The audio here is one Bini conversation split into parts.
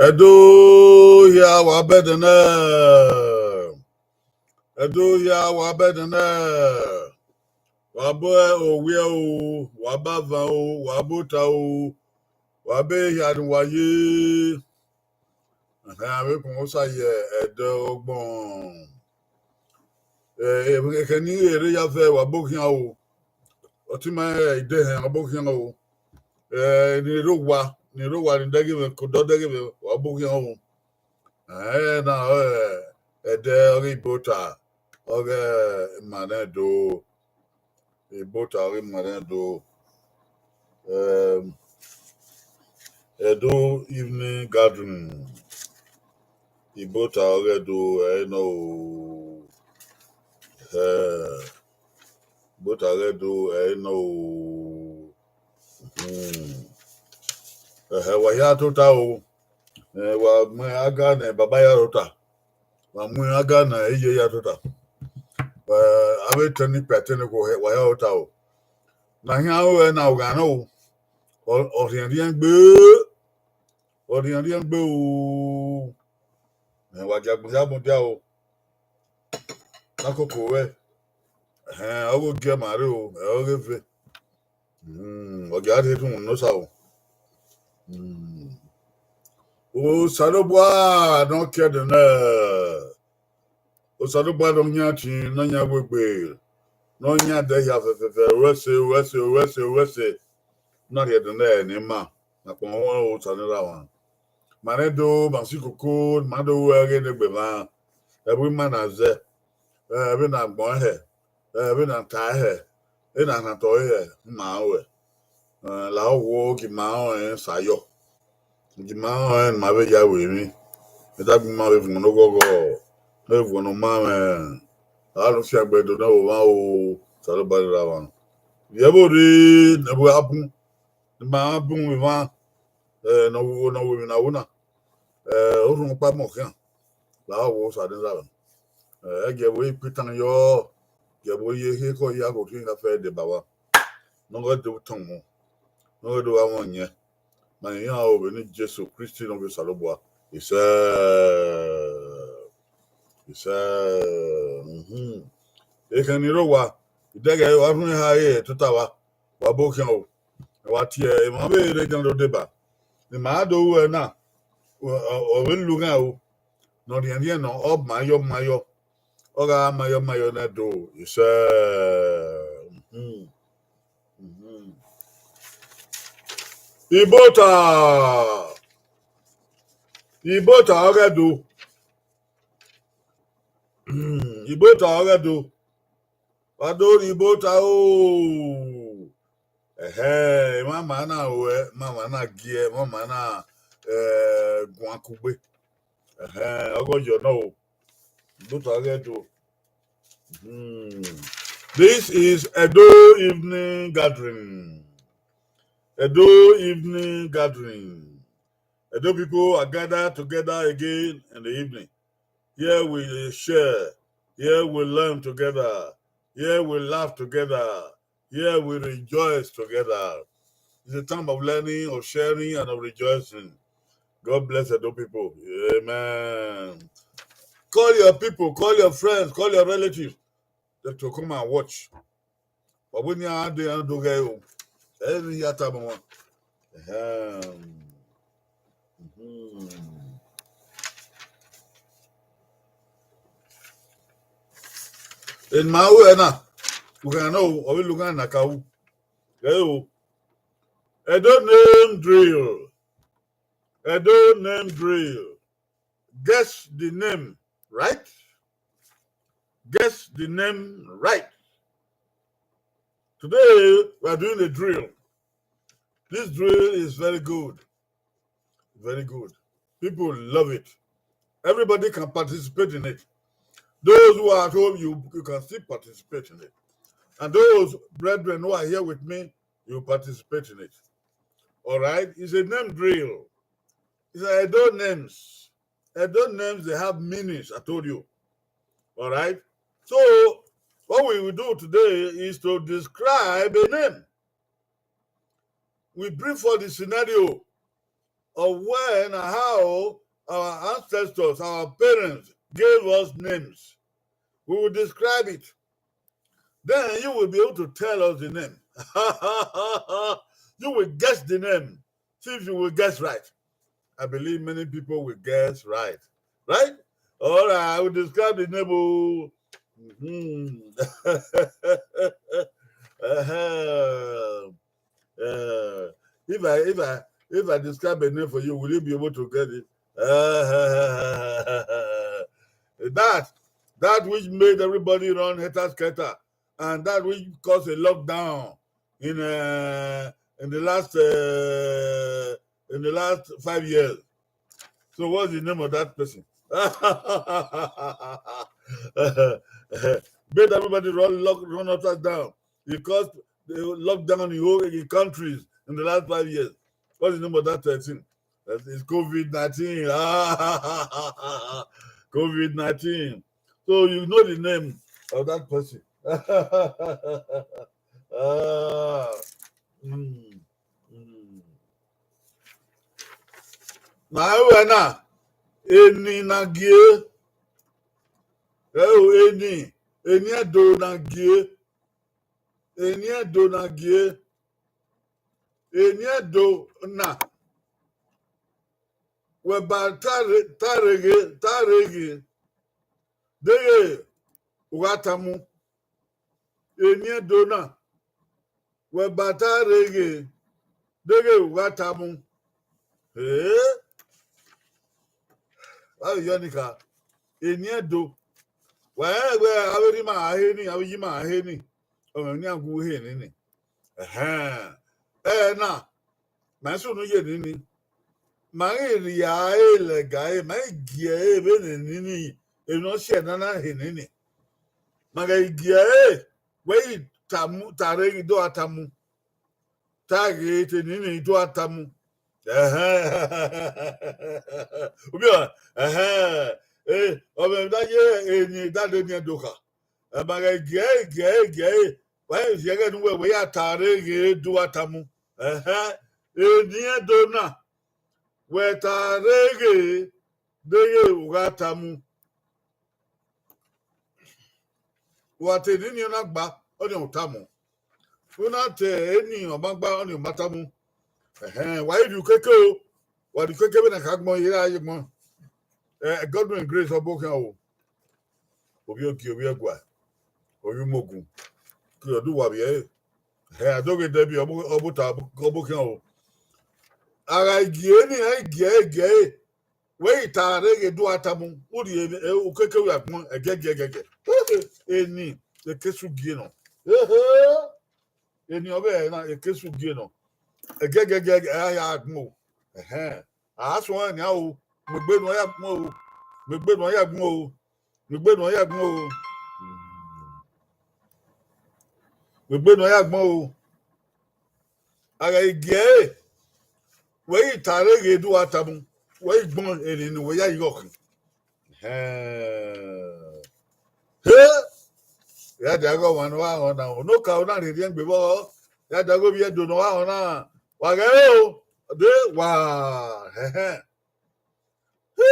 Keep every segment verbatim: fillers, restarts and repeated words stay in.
Ẹdo hia wa bẹdẹ nẹ. Ẹdo hia wa bẹdẹ nẹ. Wa bu owiẹ o, wa bu avan o, wa bu ota o, wa bu ehia ne uwa ye. Ẹhẹn, avbe ekun Osa ye ẹdẹ ọgbọn. Eh, ekhẹn ni rre ya vẹ, wa bu khian o. Ọtẹn ima idẹhẹn, wa bu khian o. Eh, ni rre owa, ni rre owa ni dẹghe mwẹ, ke odẹ dẹghe mwẹ, wa bu khian o. Ẹhẹn, na, eh, ẹdẹ ọghe Ibota, ọghe ima nẹ do. Ibota ọghe ima nẹ do. Um, Edo Evening Gathering. Ibota ọghe do, ẹ i nọ o. Eh, Ibota ọghe do, ẹ i nọ o. Hmm. Ẹhẹ, wa hia tota o. Eh, wa mu aga ne baba ya tota. Wa mu aga ne iye ya tota. Eh, avbe etẹn ni kpa etẹn ni khuo hẹ, wa hia tota o. Na khian aro ẹre na, ọ gha nọ o. Ọ, ọ rhiẹnrhiẹn gbe. Ọ rhiẹnrhiẹn gbe o. Eh, wa dia agbọn hia mudia o. Na koko ruẹ. Ẹhẹn, ọ ghe ogie ma rre o, ẹ, ọ ghe ve. Mm, ọ gia rhie rhunmwuda ne Osa o. Mm. Osanobua ne ọ ke ẹdẹ nẹ. Osanobua ne ọ yan ẹtin, ne ọ yan wegbe, ne ọ yan ẹdẹ hia fẹfẹfẹ, ru ẹse, ru ẹse, ru ẹse, ru ẹse. Na rhie ẹdẹ nẹ ne ima, na kpọnmwẹ Osanobua. Ma rẹn do, ma si koko, ma do ru ẹghẹ ne egbe mwa, ẹvbo ima na zẹ, ẹ, vbene agbọn hẹ, ẹ, vbene a ta hẹ, ena na tọ hẹ, ima ruẹ. Ẹ, lahọ wo, gie ima rẹn sa yọ. Gie ima rẹn ne ima vbe ya ru emwi. Ẹ dagbe ima vbe vuọn ne oghọghọ, ne vbe vuọn ne ọ ma mwẹ. A no fiangbe do ne ọ vbe omwa o, Osanobua rre ra mwa. Vbe ẹvbo rre ne ẹvbo a bun, ne ima bun vbe emwa, ẹ, ne ọ wu, ne ọ wu emwi ne a wu na. Ẹ, orhunmwu ọkpa mọ khian. Lahọ wo Osanobua. Ẹ, ẹ gie ẹvbo ikpitan yọ, gie ẹvbo ye ehe kọ ya gho khian gha fẹ deba vba. Ne ọ ghẹ do tọn mu, ne ọ ghẹ do gha wọn yẹn. Ma iran o, vbe ne Jesu Kristi ne ọ ghe Osanobua. Isẹ, isẹ, mhm. Ekhẹn ni rre owa, idẹghẹ wa rhun eha ẹre tota vba, wa bu khian o. Wa tie emwa vbe rre dan do deba. Ne ima do ru ẹre na, ọ, ọ, ọ vbe lu ghan o. Ne ọ rhiẹnrhiẹn nọ, ọ mayọ mayọ. Ọ gha mayọ mayọ nẹ do, isẹ. Mhm. Mhm. Ibota. Ibota ọghe do. Ibota ọghe do. Wa do rhie Ibota o. Ẹhẹ, emwa ma na ruẹ, emwa ma na gie, emwa ma na, eh, guan kugbe. Ẹhẹ, ọghe ọ yọ nọ o. Ibota ọghe do. Hmm. This is Edo Evening Gathering. Edo Evening Gathering. Edo people are gathered together again in the evening. Here we share. Here we learn together. Here we laugh together. Here we rejoice together. It's a time of learning, of sharing, and of rejoicing. God bless Edo people. Amen. Call your people, call your friends, call your relatives, that to come and watch. But when you are there, do go. Every year, time one. Ahem. Mhm. In my way now, we can know, or we look at Nakau. Hello. Edo name drill. Edo name drill. Guess the name, right? Guess the name right. Today, we are doing a drill. This drill is very good. Very good. People love it. Everybody can participate in it. Those who are at home, you, you can still participate in it. And those brethren who are here with me, you participate in it. All right? It's a name drill. It's Edo names. Edo names, they have meanings, I told you. All right? So, what we will do today is to describe a name. We bring for the scenario. of when and how our ancestors, our parents gave us names. We will describe it. Then you will be able to tell us the name. You will guess the name. See if you will guess right. I believe many people will guess right. Right? All right, I will describe the name. Oh. Mhm. Uh-huh. Uh, if I if I if I describe a name for you, will you be able to get it? Uh, that that which made everybody run helter skelter, and that which caused a lockdown in uh, in the last uh, in the last five years. So what's the name of that person? Made everybody run lock, run up and down. It caused the lockdown in whole in countries in the last five years. What's the name of that uh, thing? That is COVID nineteen. COVID nineteen. So you know the name of that person. Ah, mm, mm. Na ẹvbo ẹna, eni na gie, ẹo eni, eni Ẹdo na gie, eni Ẹdo na gie, eni Ẹdo na, wẹ ba ta rre, ta rre ghe, ta rre ghe, deghẹ u gha tama. Eni Ẹdo na, wẹ ba ta rre ghe, deghẹ u gha tama. Ee, avbe yọ ni kha, eni Ẹdo, wẹ rẹn wẹ avbe erha ima a he ni, avbe iye ima a he ni, ọmọ ne iran gu he nini. Ẹhẹn, ẹna, ma i sunu ye nini. Ma ghi rhie ẹre lẹga ẹre, ma i gie ẹre vbene nini, emwi ne ọ si ẹre na na he nini. Ma ghẹ gie ẹre, wẹ i ta mu, ta rre ghi do a ta mu. Ta ghe te nini do a ta mu. Ẹhẹn. Ubiọ, ẹhẹn. Eh, ọ mwẹ da ye eni da de eni Ẹdo kha. Ẹ ma ghẹ gie ẹre, gie ẹre, gie ẹre. Wa i viẹ ẹghẹ ne uwẹ wẹ ya ta rre ghe do a ta mu. Ẹhẹn. Eni Ẹdo na, wẹ ta rre ghe, deghẹ u gha ta mu. Wa te nini na gba, ọnii ọ tama. U na te eni ọ ma gba, ọnii ọ ma tama. Ẹhẹn, wa i rhie ukeke o. Wa rhie ukeke vbene a ka gbọn ye ra ye gbọn. Eh, Godwin Grace Ọbokhian o. Ovbi ogie, ovbi ẹguae, ovbi umogun. Ke ọ do uwa vbiẹ ẹre. Ẹhẹn, a do ghe dẹbi ọbota Ọbokhian o. A gha gie eni, a i gie ẹre, gie ẹre. Wẹ i ta rre ghe do a ta mu, u rhie ukeke ya gbọn ẹgẹgẹgẹgẹ. Eni, ekesu gie nọ. Ehe. Eni ọ vbe ẹre na, ekesu gie nọ. Ẹgẹgẹgẹ, a ya gbọn o. Ẹhẹn. A suẹn nian o. Mu egbe ne ọ ya gbọn o. Mu egbe ne ọ ya gbọn o. Mu egbe ne ọ ya gbọn o. Mu egbe ne ọ ya gbọn o. A gha gie ẹre, wẹ i ta rre ghe do a ta mu, wẹ i gbọn eni ne uwẹ ya ighe ọkhan. Ẹhẹn. He! Ya dia ghe ọmwa ne ọ gha họn na, ono ka na rhirhiẹn gbe vbọ, ya dia ghe ovbi Ẹdo ne ọ gha họn na, wa ghẹ re o, de wa, ẹhẹn. He!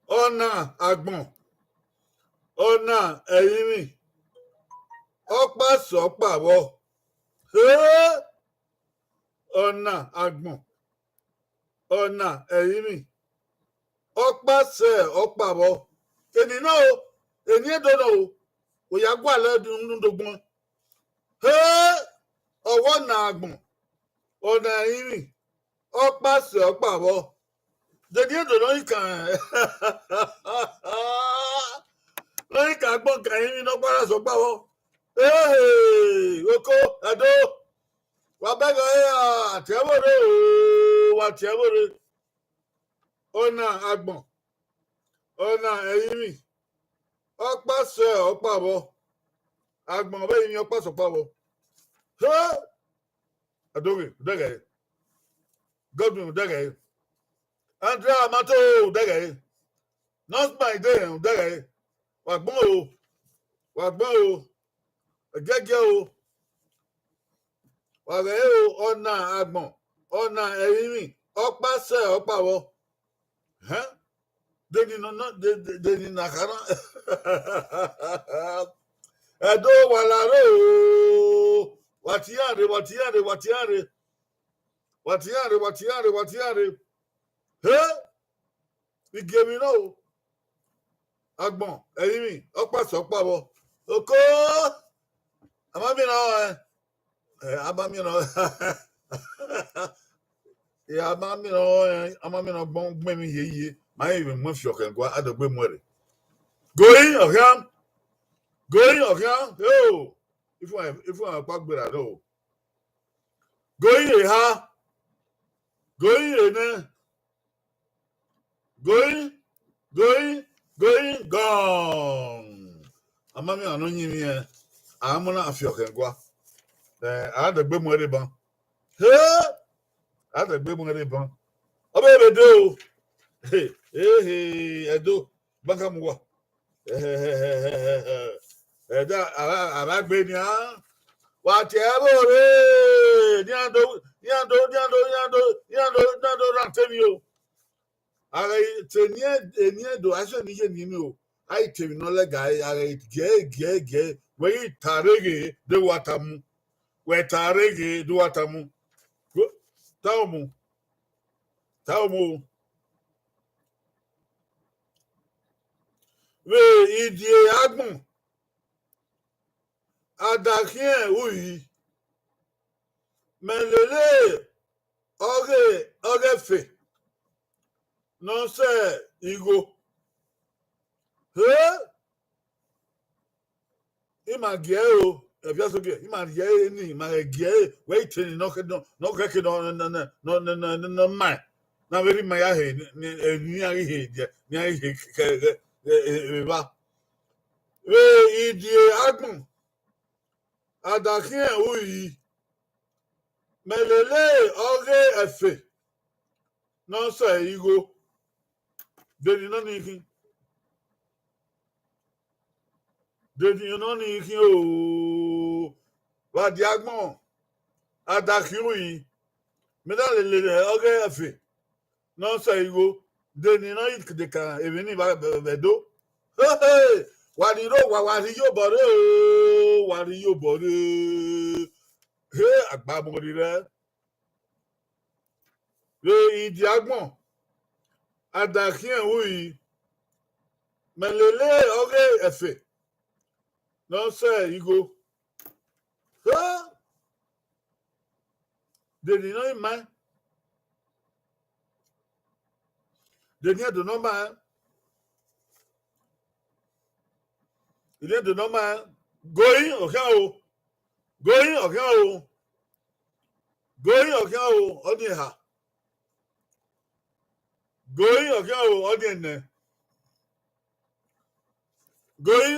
Ọna agbọn, ọna ẹrinmwi, ọkpa sẹ ọkpa vbọ. He! Ọna agbọn, ọna ẹrinmwi, ọkpa sẹ ọkpa vbọ. Eni na o, eni Ẹdo na o, u ya gualọ unu do gbọn. He! Ọwọ ọna agbọn, ọna ẹrinmwi, ọkpa sẹ ọkpa vbọ. Dede Ẹdo ne ọ ghi kan, ne ọ ghi kan agbọn kan ẹrinmwi ne ọkpa sẹ ọkpa vbọ. Ehe, oko, Ẹdo, wa bẹghe ọre, a tie ẹvbo rre o, wa tie ẹvbo rre. Ọna agbọn, ọna ẹrinmwi, ọkpa sẹ ọkpa vbọ. Agbọn vbe ẹrinmwi, ọkpa sẹ ọkpa vbọ. He! Adoghe, u dẹghe ẹre. Godwin, u dẹghe ẹre. Andrea Amato, u dẹghe ẹre. Nọsma Ide, u dẹghe ẹre. Wa gbọn o. Wa gbọn o. Ẹgiẹgiẹ o. Wa ghẹ o, ọna agbọn, ọna ẹrinmwi, ọkpa sẹ ọkpa vbọ. Hẹn? Deni nọ, nọ, de, de, deni na kha na. Ẹdo wa la rre o. Wa tie iran rre, wa tie iran rre, wa tie iran rre. Wa tie iran rre, wa tie iran rre, wa tie iran rre. He! I gie emwi nọ o. Agbọn, ẹrinmwi, ọkpa sẹ ọkpa vbọ. Oko! A ma miẹn ọnrẹn. Eh, a ma miẹn ọnrẹn. Eh, a ma miẹn ọnrẹn, a ma miẹn ọnrẹn gbọn, gbẹn emwi hie hie. Ma i vbe mu ẹn fi ọkhẹ gua, a dọgbe mu ẹn rre. Goi, ọkhian. Goi, ọkhian. Eo. Ifuan, ifuan ọkpa gberra nọ o. Goi eha. Goi enẹ. Goi, goi, goi, gọn. A ma miẹn ọmwa ne ọ yin mwẹ, a mu na fi ọkhẹ gua. Eh, a dẹgbe mu ẹre ban. He! A dẹgbe mu ẹre ban. Ọ vbe vbe do. He, he, he, Ẹdo. Banka mu wa. Ẹdẹ a gha gbe nian, wa tie ẹvbo rre, nian do, nian do, nian do, nian do, nian do, nian do rhan te emwi o. A gha te eni, eni Ẹdo, a sẹ ne iye ni ni o, a i te emwi ne ọ lẹga, a gha giẹ, giẹ, giẹ, wẹ i ta rre ghe, de wa ta mu, wẹ ta rre ghe, de wa ta mu. Go-, ta mu, ta mu. Vbe idie agbọn, a da khian uri, mẹ lele ọghe, ọghe ẹfe ne ọ sẹ igho. He! I ma gie ẹre o, Ẹviasogie, I ma gie ẹre ni, I ma ghẹ gie ẹre, wẹ i te ni ne ọ khẹ, ne ọ khẹke ne ọ, ne ọ ma, ne a vbe rhie ima ya he, ne iran ghi he, ne iran ghi he ke, ke, ke, evba. Vbe idie agbọn, a da khian uri, mẹ lele ọghe ẹfe ne ọ sẹ igho. Deni nọ ni khin. Deni nọ ni khin o. Vbe a dia agbọn, a da khian uri, mẹ da lele ọghe ẹfe ne ọ sẹ igho. Deni nọ i de kan emwi ni vbe, vbe, vbe Ẹdo. He, he, wa ni rre owa, wa rhie iyobọ rre o, wa rhie iyobọ rre. He, agbamọ rre rẹ. Vbe idie agbọn, a da khian uri, mẹ lele ọghe ẹfe ne ọ sẹ igho. He! Deni nọ i ma, deni Ẹdo nọ ma, deni Ẹdo nọ ma, goi ọkhian o, goi ọkhian o, goi ọkhian o, ọ ni eha. Goi ọkhian o, ọ ni ẹnẹ. Goi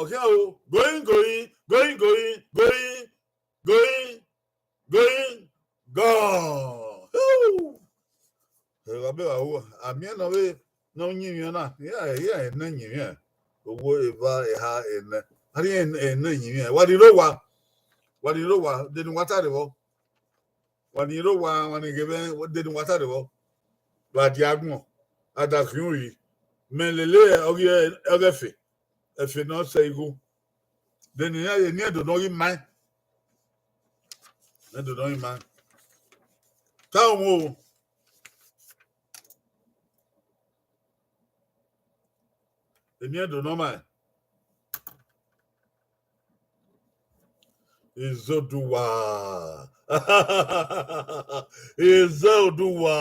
ọkhian o, goi, goi, goi, goi, goi, goi, goi, gọn. Hu! Ẹ gha be vbe aro, a miẹn ne ọ vbe ne ọ yin mwẹ na, iran, iran ẹnẹ yin mwẹ. Owo, eva, eha, ẹnẹ. A rhie ẹnẹ yin mwẹ. Wa ni rre owa. Wa ni rre owa, deni wa ta rre vbọ. Wa ni rre owa, wa ni ghẹ vbe, deni wa ta rre vbọ. Vbe a dia agbọn, a da khian uri, mẹ lele ọghe, ọghe ẹfe, ẹfe ne ọ sẹ igho. Deni iran, eni Ẹdo nọ ghi ma, Ẹdo nọ ghi ma. Ta mu o. Eni Ẹdo nọ ma. Izoduwa. Izoduwa.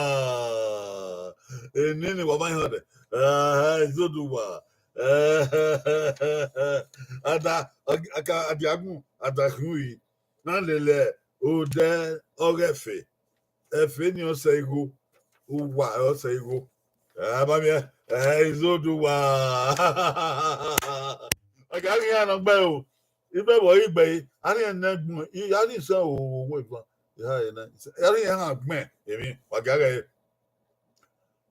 Eni ni wa ma họn dẹ. Eh, Izoduwa. Eh, a da, a, a ka, a dia agbọn, a da khian uri. Na lele odẹ ọghe ẹfe. Ẹfe ni ọ sẹ igho. Uwa ọ sẹ igho. Ẹ, a ba miẹn, ẹ, Izoduwa. A gha ghi iran nọ gbe o. Ibe vbe ọ ghi gbe, a rhie ẹnẹ gbọn, a rhie isẹn owo ivan. A rhie ẹnẹ, a rhie iran gbẹn emwi, wa gia ghẹ.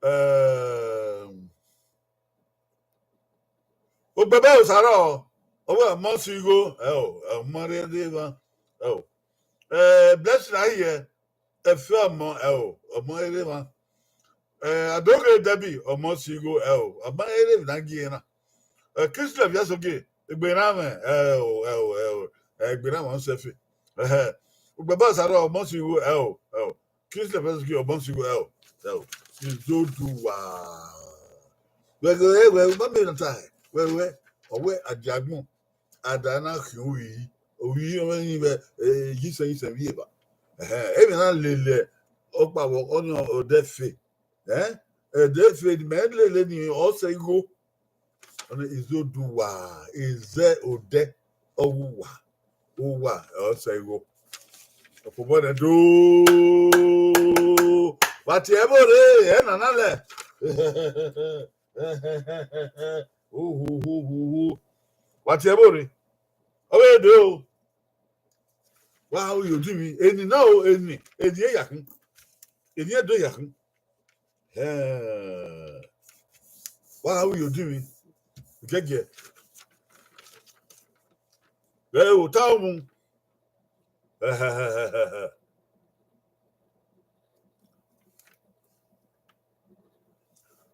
Ẹm, Ogbẹbẹ Osarọ, ọ wẹ ọmọ si igho, ẹ o, ẹ o, ọmọ rre rre emwa, ẹ o. Eh, Blessing Ahiẹ, ẹfe ọmọ ẹo, ọmọ erha emwa. Eh, Adoghe Debbie, ọmọ Sigho ẹo, ọmọ erha emwi na gie na. Eh, Christopher Yasogie, Egberamwẹ ẹo, ẹo, ẹo, Egberamwẹ ọsẹfe. Eh, Ugbẹbọ Sarọ, ọmọ Sigho ẹo, ẹo. Christopher Yasogie, ọmọ Sigho ẹo, ẹo. Izoduwa. Wẹ, wẹ, wẹ, ma miẹn ne ọ ta hẹ, wẹ, wẹ, ọ wẹ adiagbọn, a da na khian ovbi, ovbi ọmọ ẹre vbe, eh, yisẹ, yisẹ vbe eva. Ẹhẹn, emwi na lele ọkpa vbe ọnii ọdẹ fe. Eh? Ẹdẹ fe ne imẹ lele ni ọ sẹ igho. Ọnii Izoduwa, ezẹ odẹ, ọ wu uwa, uwa ọ sẹ igho. Ọfubọ nẹ do. Wa tie ẹvbo rre, ẹ nana lẹ. Uhuhuhuhu. Wa tie ẹvbo rre. Ọ vbe do. Wa ru ye odinmwi. Eni na o, eni, eni e ya khin. Eni e do ya khin. Ẹhẹn. Wa ru ye odinmwi. Gẹgiẹ. Vbe ota umu. Ẹhẹhẹhẹhẹ.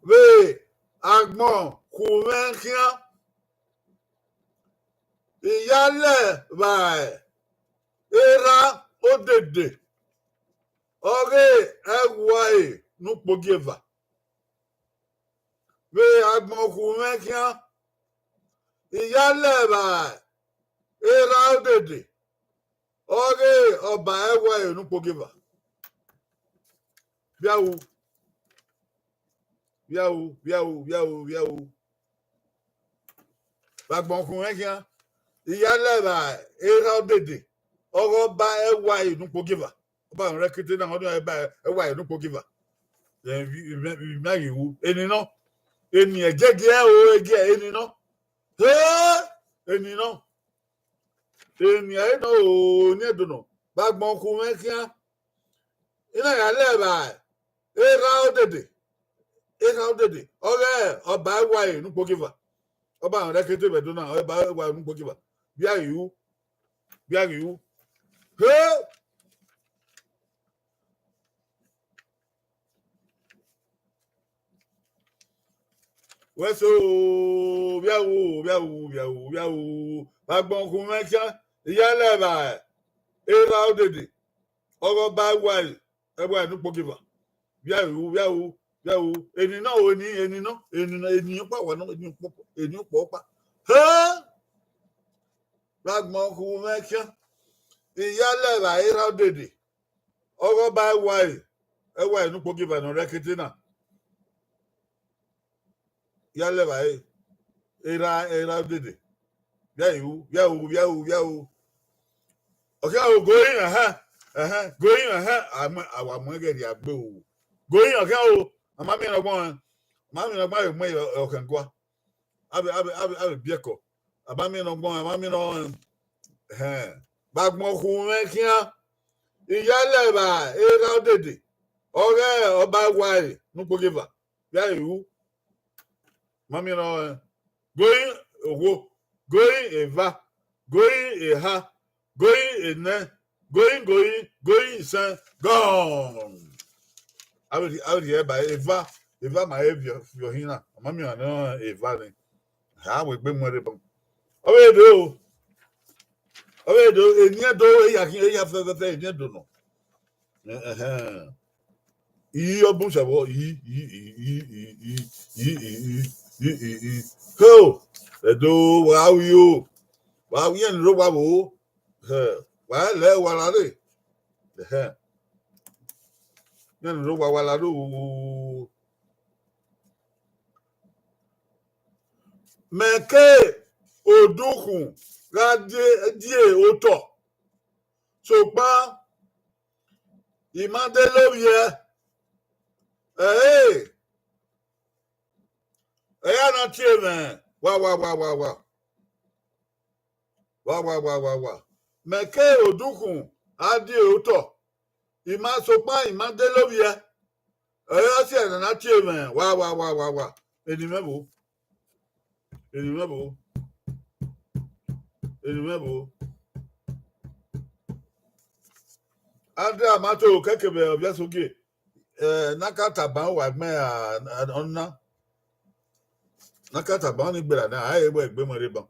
Vbe agbọn khu mwẹ khian, I ya lẹ vba erha odede, ọghe ẹwae ne ukpogieva. Vbe agbọn khu mwẹ khian, I ya lẹ vba erha odede, ọghe ọba ẹwae ne ukpogieva. Vbe a ru, vbe a ru, vbe a ru, vbe a ru, vbe a ru. Vbe agbọn khu mwẹ khian, I ya lẹ vba erha odede, ọghe ọba ẹwae ne ukpogieva. Ọba mwẹ rẹn kete na, ọ ni ọba ẹwae ne ukpogieva. Ẹ, vbe, vbe, vbe a ghi ru, eni nọ, eni ẹgiẹgiẹ o, ẹgiẹ eni nọ. He, eni nọ. Eni ẹre nọ o, eni Ẹdo nọ. Vbe agbọn khu mwẹ khian, I na ya lẹ vba erha odede, erha odede, ọghe ọba ẹwae ne ukpogieva. Ọba mwẹ rẹn kete vbe Ẹdo na, ọba ẹwae ne ukpogieva. Vbe a ghi ru, vbe a ghi ru. He! Wẹ so, vbe a ru, vbe a ru, vbe a ru, vbe a ru. Vbe agbọn khu mwẹ khian, I ya lẹ vba erha odede, ọghe ọba ẹwae, ẹwae ne ukpogieva. Vbe a ru, vbe a ru, vbe a ru. Eni nọ o, eni, eni nọ, eni nọ, eni ọkpa wa nọ, eni ọkpa, eni ọkpa ọkpa. He! Vbe agbọn khu mwẹ khian, I ya lẹ vba erha odede, ọghe ọba ẹwae, ẹwae ne ukpogieva ne ọ rre ẹkete na. Ya lẹ vba ẹre, erha, erha odede. Vbe a ru, vbe a ru, vbe a ru, vbe a ru. Ọ khian o, going, ẹhẹn, ẹhẹn, going, ẹhẹn, a mu, a wa mu ẹghẹ rhie gbe o. Going, ọ khian o, a ma miẹn ne ọgbọn, a ma miẹn ne ọgbọn vbe mu ọkhẹn gua. A vbe, a vbe, a vbe, a vbe biẹ ẹkọ. A ma miẹn ne ọgbọn, a ma miẹn ne ọgbọn, ẹhẹn. Vbe agbọn khu mwẹ khian, I ya lẹ vba erha odede, ọghe ọba ẹwae ne ukpogieva. Vbe a ru, ma miẹn nọ, going owo, going eva, going eha, going enẹ, going, going, going isẹn, gone. A vbe rhie, a vbe rhie ba eva, eva ma he viọ, viọ hin na, a ma miẹn ọmwa ne eva nẹ. A wẹ egbe mu ẹre ban. Ọ vbe do, ọ vbe do, eni Ẹdo, e ya khin, e ya fẹfẹfẹ, eni Ẹdo nọ. Ẹhẹn. I ọ bun sẹ vbọ, i, i, i. Ho, Ẹdo, wa wi o. Wa wi ẹn rre owa vbo. Hẹ, wa lẹ wa la rre. Ẹhẹn. Ẹn rre owa wa la rre o. Mẹ ke odukhun gha die, die otọ, sokpan I ma de lovbiẹ. Ẹe, ẹ ya na tie mwẹ, wa, wa, wa, wa, wa. Wa, wa, wa, wa, wa. Mẹ ke odukhun a die otọ, I ma, sokpan I ma de lovbiẹ. Ẹ i re ọse ẹre ne a tie mwẹ, wa, wa, wa, wa, wa. Eni mwẹ vbo? Eni mwẹ vbo? Eni mwẹ vbo? Andrea Mato kẹkẹ vbe Ọviasogie, eh, ne a ka tama uwa gbẹn a, a, ọna. Ne a ka tama ọni gberra na, a i re wẹ egbe mu ẹre ban.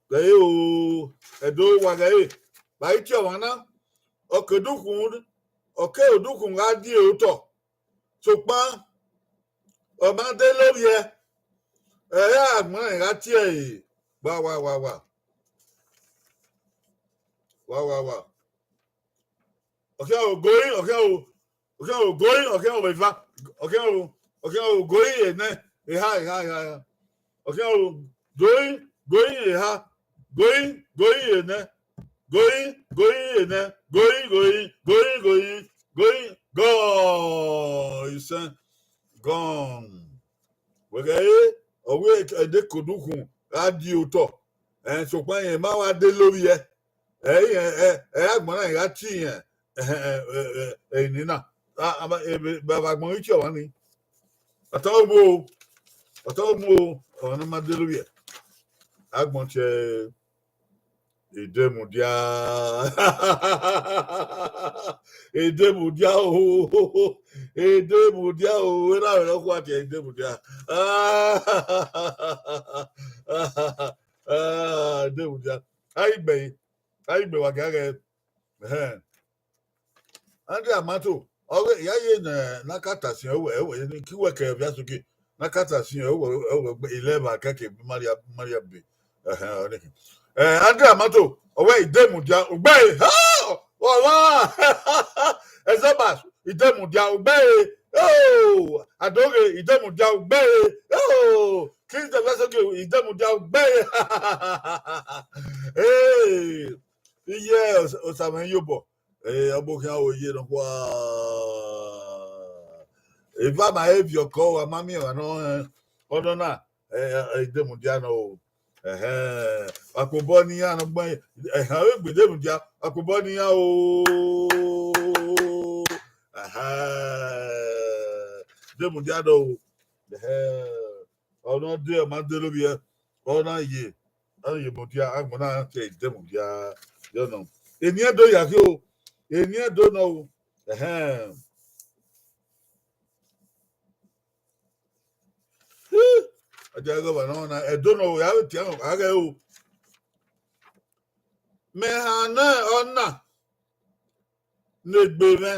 Ghẹ re o, Ẹdo wa ghẹ re, vbe a i tie ọmwa na, ọ ke odukhunmwu, ọ ke odukhunmwu gha die otọ. Sokpan, ọ ma de lovbiẹ, ẹ i re agbọn rẹn gha tie ẹre. Wa, wa, wa, wa. Wa, wa, wa. Ọ khian ro, going, ọ khian ro, ọ khian ro, going, ọ khian ro vbe eva, ọ khian ro, ọ khian ro, going enẹ, eha, eha, eha, eha. Ọ khian ro, going, going eha, going, going enẹ, going, going enẹ, going, going, going, going, going, gọ, isẹn, gone. Wẹ ghẹ re, ọ wẹ Ẹdo ke odukhunmwu gha die otọ, ẹ, sokpan rẹn ma wa de lovbiẹ. Ẹ, ẹ, ẹ, ẹ, agbọn na gha tie irẹn, ẹ, ẹ, ẹ, ẹ, ẹ, eni na. A, a, ẹ, vbe, vbe agbọn ghi tie ọmwa ni. Ọ tọ mu o, ọ tọ mu o, ọmwa ne ma de lovbiẹ. Agbọn tie Edemudia. Edemudia o, Edemudia o, erha mwẹ ne ọ khua tie Edemudia. Ah, Edemudia. A i gbe, a i gbe wa giaghẹ. Ẹhẹn. Andrea Mato, ọ ghe, ya ye ne, ne a ka ta sin ẹwẹ, ẹwẹ, ne ki wẹ kẹ Ọviasogie, ne a ka ta sin ẹwẹ, ẹwẹ, ilẹvba kẹkẹ Maria, Maria be. Ẹhẹn, ọ ni. Eh, Andrea Mato, ọ wẹ Edemudia, ugbẹre, ha! Ọmwa! Ezebas, Edemudia, ugbẹre, oh! Adoghe, Edemudia, ugbẹre, oh! King Ọviasogie, Edemudia, ugbẹre. Hey! Iye Os-, Osamẹ Iyobọ, eh, ọ gbe okhian ro ye nọkhua. Eva ma he viọ kọ, wa ma miẹn ọmwa nọ, eh, ọnọ na, eh, eh, Edemudia nọ o. Ẹhẹn, akpobọ ne iran nọ gbẹn, ẹhẹn, ọ gbe Edemudia, akpobọ ne iran o. Ẹhẹn, Edemudia nọ o. Ẹhẹn, ọ nọ de, ọ ma de lovbiẹ, ọ na ye, ọ na ye mudia, agbọn na tie Edemudia, yọ nọ. Eni Ẹdo ya khin o, eni Ẹdo nọ o. Ẹhẹn. Ih, ọ dia ghe ọmwa nọ na, Ẹdo nọ o, ya vbe tie a ghẹ o. Mẹ hannọ ọna ne egbe mwẹ,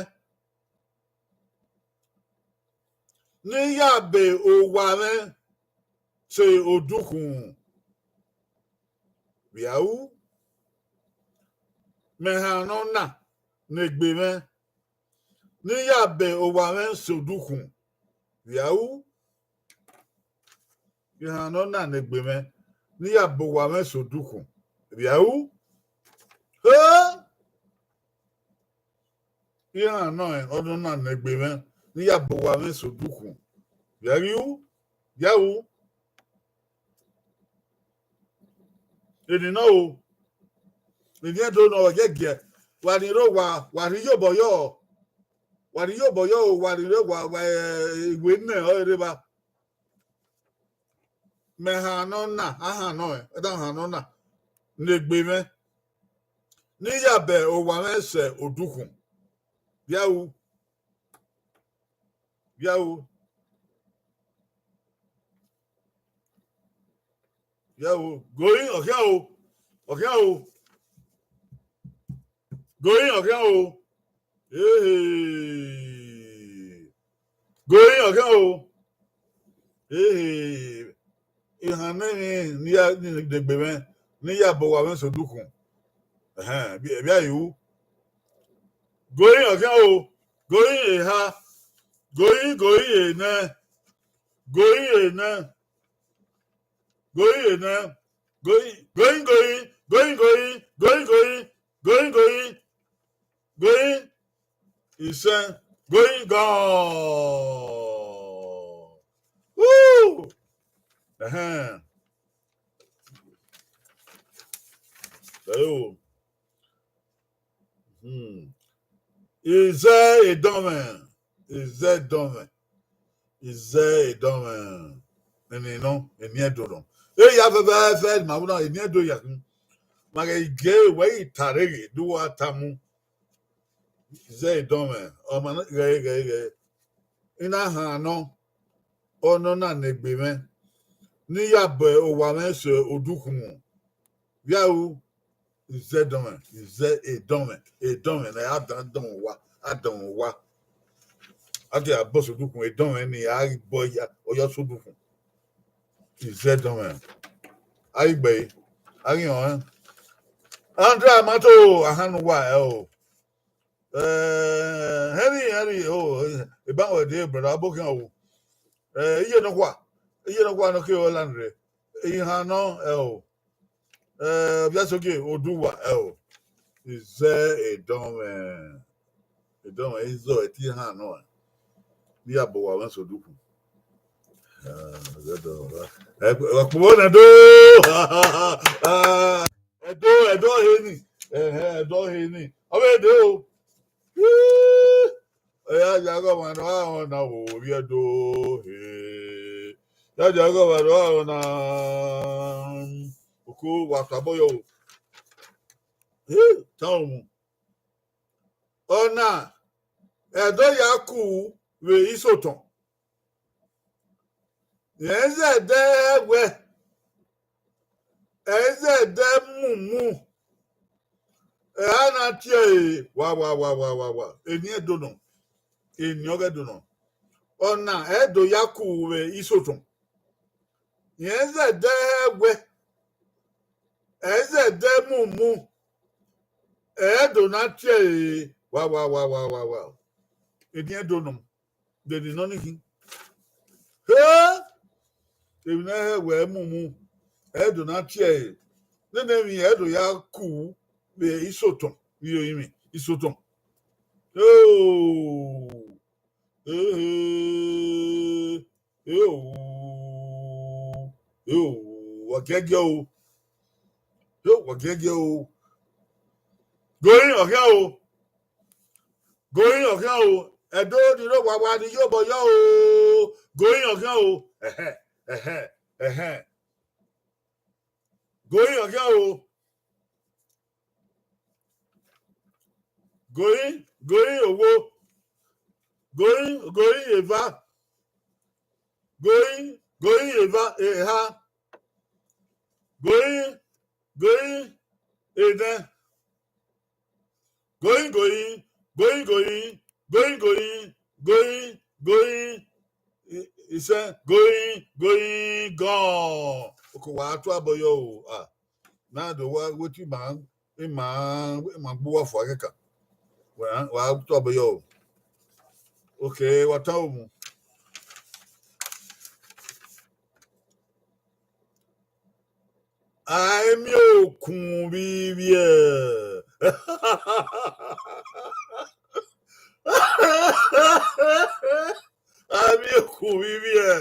ne I ya be owa mwẹ sẹ odukhunmwu. Vbe a ru? Mẹ hannọ ọna ne egbe mwẹ, ne I ya be owa mwẹ sẹ odukhunmwu. Vbe a ru? Mẹ hannọ ọna ne egbe mwẹ, ne I ya be owa mwẹ sẹ odukhunmwu. Vbe a ru? He! I hannọ ọna ne egbe mwẹ, ne I ya be owa mwẹ sẹ odukhunmwu. Vbe a ghi ru? Vbe a ru? Eni nọ o. Eni Ẹdo nọ, ọ giẹgiẹ. Wa ni rre owa, wa rhie iyobọ yọ. Wa rhie iyobọ yọ o, wa ni rre owa, wa, eh, iwe nẹ ọre rre evba. Mẹ hannọ ọna, a hannọ ẹn, ẹdẹ a hannọ ọna ne egbe mwẹ, ne I ya bẹ owa mwẹ sẹ odukhunmwu. Vbe a ru? Vbe a ru? Vbe a ru? Gori, ọ khian o. Ọ khian o. Gori, ọ khian o. Ehe. Gori, ọ khian o. Ehe. I hannọ emwi ne I ya, ne egbe mwẹ, ne I ya bọ owa mwẹ sẹ odukhunmwu. Ẹhẹn, vbe a ru? Gori, ọ khian o. Gori eha. Gori, gori enẹ. Gori enẹ. Gori enẹ. Gori, gori, gori, gori, gori, gori, gori, gori, gori, gori, isẹn, gori gone. Woo! Ẹhẹn. Ẹo. Hmm. Izẹ edọnmwẹ, izẹ edọnmwẹ, izẹ edọnmwẹ. Eni nọ, eni Ẹdo nọ. E ya fẹfẹfẹ, ma vbe na, eni Ẹdo ya khin. Ma ghẹ gie wẹ i ta rre ghe, do wa ta mu. Zẹ Edọnmwẹ, ọ ma ghẹ, ghẹ, ghẹ. I na han nọ, ọ nọ na ne egbe mwẹ, ne I ya bọ owa mwẹ sẹ odukhunmwu. Vbe a ru, Izẹ Edọnmwẹ, Izẹ Edọnmwẹ, Edọnmwẹ ne a dan dọnmwẹ owa, a dọnmwẹ owa. A te a bọ sẹ odukhunmwu, Edọnmwẹ ni a ghi bọ ya, ọ ya sẹ odukhunmwu. Izẹ Edọnmwẹ. A ghi gbe, a ghi họn ẹn. Andra ma to ahan ne uwa ẹ o. Eh, Henry, Henry, oh, eh, eba wẹ de, brother, abo khian o. Eh, iye nọkhua, iye nọkhua nọ ke ọla nre. Ihan nọ, ẹ o. Eh, Obiasogie, Oduwa, ẹ o. Izẹ Edọnmwẹ. Edọnmwẹ, izọ ẹtin han nọ. Ni ya bọ owa mwẹ sẹ odukhunmwu. Ah, Izẹ Edọnmwẹ. Eh, ọkpọmọ na do. Ah, Ẹdo, Ẹdo ọhe ni. Ẹhẹn, Ẹdo ọhe ni. Ọ vbe de o. Ii, ọ ya dia ọghe ọmwa ne ọ gha rẹn ọna vbe ovbi Ẹdo ọhe. Ya dia ọghe ọmwa ne ọ gha rẹn ọna. Oko, wa tobọ yọ o. Ii, tan umu. Ọna, Ẹdo ya ku vbe Isotọn. Rẹn zẹdẹ wẹ, ẹ i zẹdẹ mumu, ẹ a na tie ẹre wa, wa, wa, wa, wa, wa. Eni Ẹdo nọ, eni ọghe Ẹdo nọ. Ọna, Ẹdo ya ku vbe Isotọn. Rẹn zẹdẹ wẹ, ẹ i zẹdẹ mumu, ẹ i do na tie ẹre wa, wa, wa, wa, wa, wa. Eni Ẹdo nọ, de ni nọ ni khin. He! Emwi ne ẹ hẹ wẹ mumu, ẹ i do na tie ẹre. Nene emwi ẹ i do ya ku vbe Isotọn, vbe orinmwi Isotọn. Oh! Ehe! Eo! Eo! Wa giẹgiẹ o! Eo, wa giẹgiẹ o! Goyin ọghian o! Goyin ọghian o! Ẹdo ni rre owawa ni ye obọ yọ o! Goyin ọghian o! Ẹhẹ, ẹhẹ, ẹhẹ. Goyin ọghian o! Goyin, goyin owo. Goyin, goyin eva. Goyin, goyin eva, eha. Goyin, goyin enẹ. Goyin, goyin, goyin, goyin, goyin, goyin, goyin, goyin. I, isẹn, goyin, goyin, gọn. Oko wa tu abọ yọ o. Ah, na do wa wetin ma, ima, ima gbe uwa fua kẹkan. Wa, wa tu abọ yọ o. Okay, wa tan omu. A i miẹn okun vbe ivbiẹ. A i miẹn okun vbe ivbiẹ.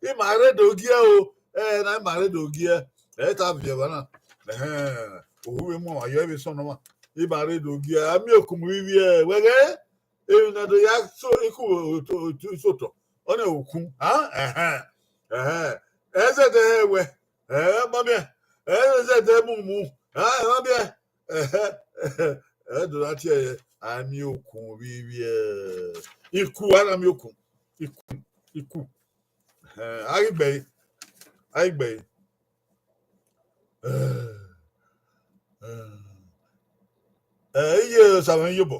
I ma rre do giẹ o. Ẹ na, i ma rre do giẹ. Ẹ ta viẹ evba na. Ẹhẹn, ohu vbe mu ọmwa yọ vbe sọn nọ ọmwa. I ma rre do giẹ. A i miẹn okun vbe ivbiẹ. Wẹ ghẹ, emwi ne a do ya so ikun vbe otu, otu Isotọn, ọnii okun. Ah, ẹhẹn, ẹhẹn. Ẹ zẹdẹ hẹ wẹ, ẹ ma miẹn. Ẹ zẹdẹ mumu, ah, ẹ ma miẹn. Ẹhẹn, ẹ do na tie ẹre, a i miẹn okun vbe ivbiẹ. Iku, a na miẹn okun. Iku, iku. Ẹhẹn, a ghi gbe ẹre, a ghi gbe ẹre. Ẹ, iye Osamẹ iyobọ.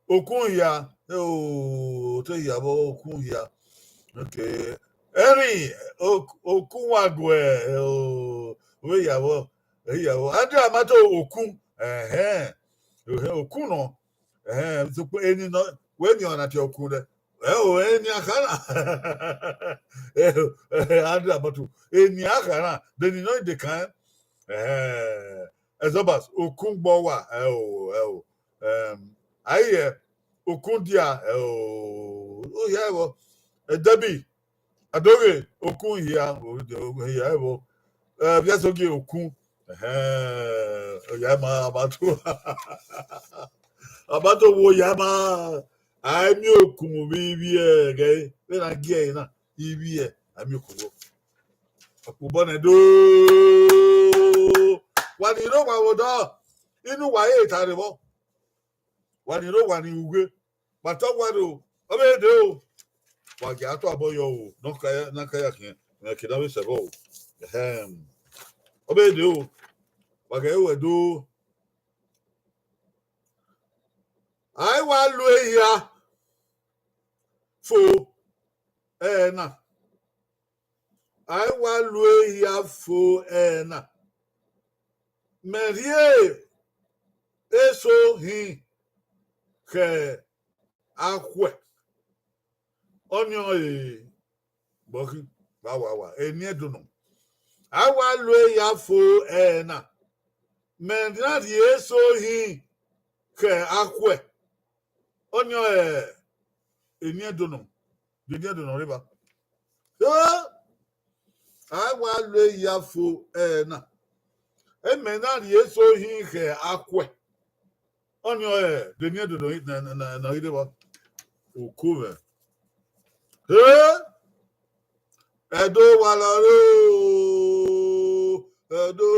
Okun hia, o, te hia vbọ okun hia. Okay. Ẹrin, ok-, okun wa guẹ, o, vbe hia vbọ, vbe hia vbọ. Andra ma to okun, ẹhẹn. Ẹhẹn, okun nọ. Ẹhẹn, sokpan eni nọ, wẹ ni ọna tie okun dẹ. Ẹ o, eni a kha na. Ẹ o, Andra ma to, eni a kha na. De ni nọ de kan. Ẹhẹn. Ẹzọbas, okun gbọ wa, ẹ o, ẹ o. Em, a i yẹ, okun dia, ẹ o, o hia vbọ. Ẹ Debbie, Adoghe, okun hia, o hia vbọ. Ẹ, Viasogie, okun. Ẹhẹn, ọ ya ma, a ma to, a ma to wo ya ma. A i miẹn okun vbe ivbiẹ, ghẹ, vbe na gie ẹre na, ivbiẹ, a i miẹn okun vbọ. Ọkpobọ nẹ do. Wa ni rre owa vbe odọ. Inu wa he ta rre vbọ. Wa ni rre, wa ni ru ughe. Kpata wa rre o, ọ vbe de o. Wa gia to abọ yọ o, ne ọ ka ya, ne ọ ka ya khian, mẹ ke na vbe sẹ vbọ o. Ẹhẹn. Ọ vbe de o. Wa ghẹ wẹ do. A i wa lu ehia fo ẹre na. A i wa lu ehia fo ẹre na. Mẹ rhie eso hin khẹ akhuẹ. Ọnii ọre bọkhi, wa wa wa, eni Ẹdo nọ. A wa lu ehia fo ẹre na. Mẹ na rhie eso hin khẹ akhuẹ. Ọnii ọre eni Ẹdo nọ, eni Ẹdo nọ rre evba. So, a wa lu ehia fo ẹre na. Emẹ na rhie eso hin khẹ akhuẹ. Ọnii ọre eni Ẹdo nọ, nọ, nọ, nọ rre evba. Uku mwẹ. He! Ẹdo wa la rre o, Ẹdo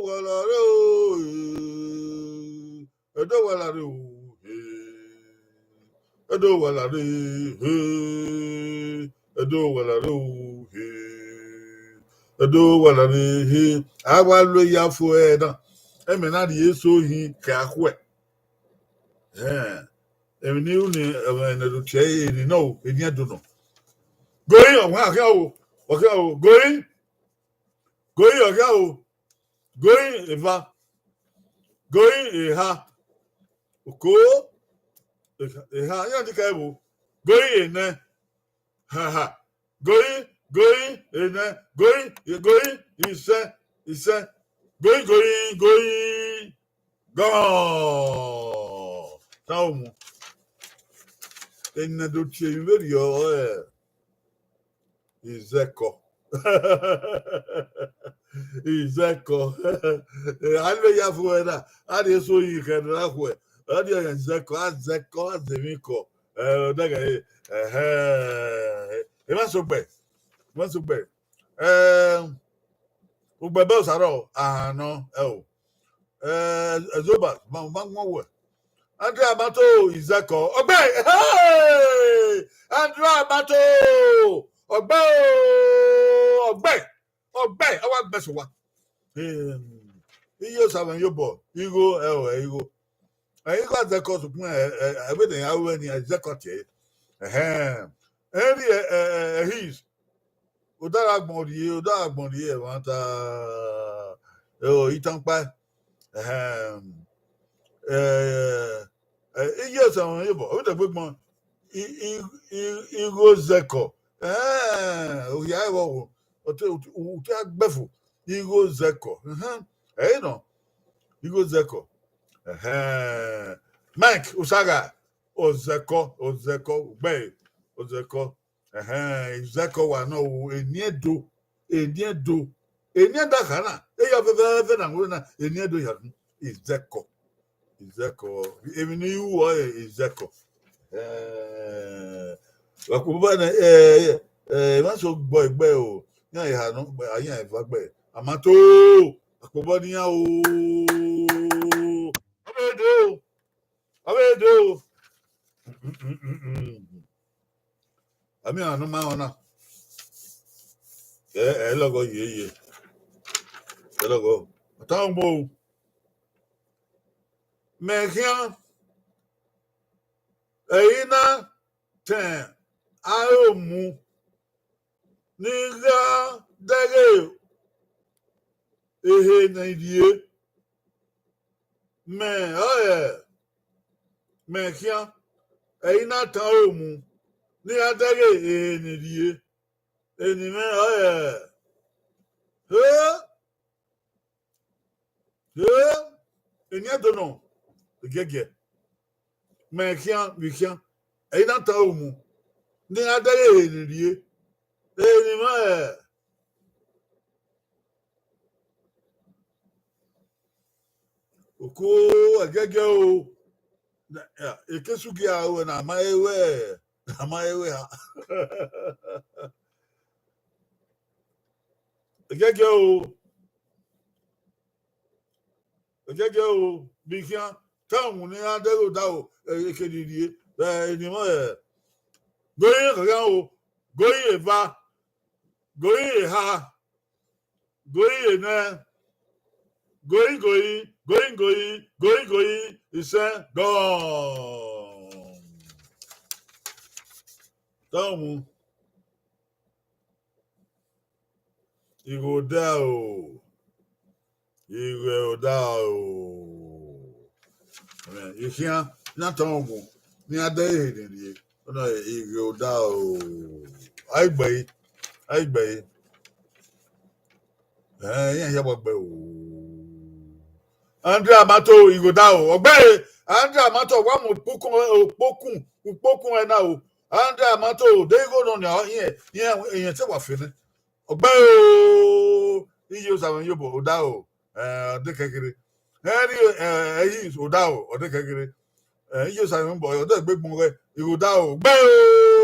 wa la rre o, eh. Ẹdo wa la rre o, he. Ẹdo wa la rre, he. Ẹdo wa la rre o, he. Ẹdo wa la rre, he. A wa lu ehia fo ẹre na. Emẹ na rhie eso hin khẹ akhuẹ. Ẹn, emwi ne I ru ni, ẹmwẹ ne do tie ẹre ni nọ o, eni Ẹdo nọ. Gori, ọmwa khian o, ọ khian o, Gori. Gori, ọ khian o. Gori, eva. Gori, eha. Oko, eha, eha, iran dika ẹvbo. Gori, enẹ. Ha, ha. Gori, gori, enẹ. Gori, gori, isẹ, isẹ. Gori, gori, gori. Gọn! Tan omu. Eni ne do tie emwi vberriọ ọre Izẹkọ. Izẹkọ. A vbe ya fo ẹre na, a rhie eso hin khẹ ne a khuẹ. A rhie ọyẹn Izẹkọ, a zẹkọ, a zẹ emwi kọ. Ẹ, ọ dẹghe, ẹhẹ. Emwa sẹ ogbẹ. Emwa sẹ ogbẹ. Ẹ, ugbẹn bẹ Osarọ, ahan nọ, ẹ o. Ẹ, Ẹzoba, ma, ma wọn wẹ. Andrew Amato Izẹkọ, ọgbẹe, hey! Andrew Amato, ọgbẹe o, ọgbẹe, ọgbẹe, a wa gbẹn sẹ owa. Em, iye Osa mwẹ ye obọ, igho, ẹ o, ẹ igho. Ẹ, igho Azẹkọ sokpan, ẹ, ẹ, ẹ, vbene a ru ẹre ni, Azẹkọ tie. Ẹhẹn. Henry, ẹ, ẹ, ẹ, ẹ, his. Odaro agbọn rrie, odaro agbọn rrie ẹmwata, ẹ, o, itan kpa. Ẹhẹn. Ẹ, ẹ, iye Osa mwẹ ye obọ, ọ vbe dẹgbe gbọn, i, i, i, igho Zẹkọ. Ẹhẹn, ohia ẹvbo wo, ọte, ọte, ọte agbẹfo, igho Zẹkọ. Ẹhẹn, ẹ i nọ, igho Zẹkọ. Ẹhẹn. Mike Osaga, Ozẹkọ, Ozẹkọ, ugbẹe, Ozẹkọ. Ẹhẹn, Izẹkọ wa nọ o, eni Ẹdo, eni Ẹdo, eni Ẹdo kha na, eya vẹvẹvẹ na wẹ na, eni Ẹdo ya khin, Izẹkọ, Izẹkọ, emwi ne I ru ọre Izẹkọ. Ẹhẹn, wa kpo ba nẹ, ẹ, ẹ, emwa so gbọ egbe o, iran eha nọ, a iran eva gbe, Amato, akpobọ ne iran o, ọ vbe de o, ọ vbe de o. Ami a nọ ma ọna. Ẹ, ẹ lọghọ ye ye. Ẹ lọghọ. Ọta ọgbọ o. Mẹ khian, ẹ i na tẹn aro mu ne I gha dẹghe ehe ne I rrie. Mẹ ọre, mẹ khian, ẹ i na tẹn aro mu ne I gha dẹghe ehe ne I rrie. Eni mwẹ ọre, he, he, eni Ẹdo nọ, giẹgiẹ. Mẹ khian, vbe I khian, ẹ i na tẹn aro mu ne I gha dẹghe ehe ne I rrie. Eni mwẹ ọre, Oko ẹgẹgẹ o. Ekesu gie aro na ma ewe, na ma ewe ha. Ẹgẹgẹ o. Ẹjẹjẹ o, vbe I khian, te uwẹ ne iran dẹghe odaro, ẹ, ekerririe, ẹ, eni mwẹ, ẹ, goi khakhian o, goi eva, goi eha, goi enẹ, goi goi, goi goi, goi goi, isẹn gọ. Te uwẹ. Igho odaro, igho odaro. Ẹ, I khian, ne a tọn ugbẹn, ne iran dẹghe ehe ni rrie, ọna igho odaro. A i gbe ẹre, a i gbe ẹre. Ẹ, iran hia wa gbe o. Andrea Mato, igho odaro, ọ gbe ẹre. Andrea Mato, wa mu ukpokun, ukpokun, ukpokun ẹre na o. Andrea Mato, de igho nọ nia, iran, iran, iran te wa fe nẹ. Ọ gbe ẹre o, iye Osamẹ Iyobọ, odaro, ẹ, ọ dekẹe kherhe. Henry, ẹ, Hayes, odaro, ọ dekẹe kherhe. Ẹ, iye Osamẹ Iyobọ, ọ dẹ gbe gbọn ghẹ, igho odaro, ọ gbe ẹre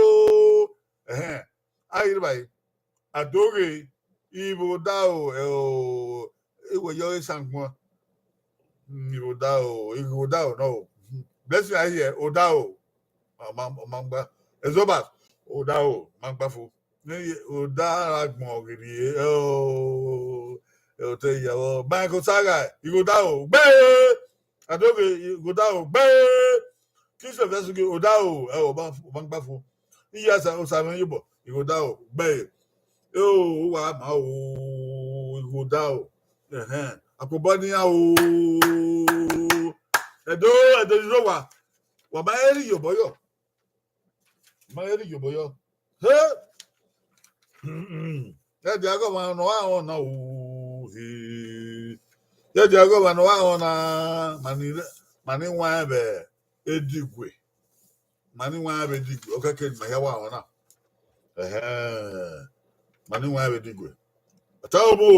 o. Ẹhẹn, a ghi rre evbare, a do ghe, igho odaro, ẹ, o, ewẹ yọ esan gbọn. Mm, igho odaro, igho odaro nọ o. Blessing, a hiẹ, odaro, ọ ma, ọ ma gba. Ezobas, odaro, ma gba fo. Ne odaro agbọn ghi rrie, o, ẹ, otọ iyawọ. Michael Saga, igho odaro, gbe! A do ghe, igho odaro, gbe! Kingsley Vesugi, odaro, ẹ, ọ ma, ọ ma gba fo. Iye Osamẹ Iyobọ, igho odaro, gbe! E o, uwa ma o, igho odaro. Ẹhẹn, akpobọ ne iran o. Ẹdo, Ẹdo ni rre owa. Wa ma rẹn rri iyobọ yọ. Ma rẹn rri iyobọ yọ. He! Ẹdẹ aghọmwa ne ọ gha rẹn ọna o. He! Ẹdẹ aghọmwa ne ọ gha rẹn ọna, ma ni, ma ni wan vbe edigue. Ma ni wan vbe edigue. Okẹkẹ ne ma hia wa rẹn ọna. Ẹhẹn. Ma ni wan vbe edigue. Ọtẹn obọ.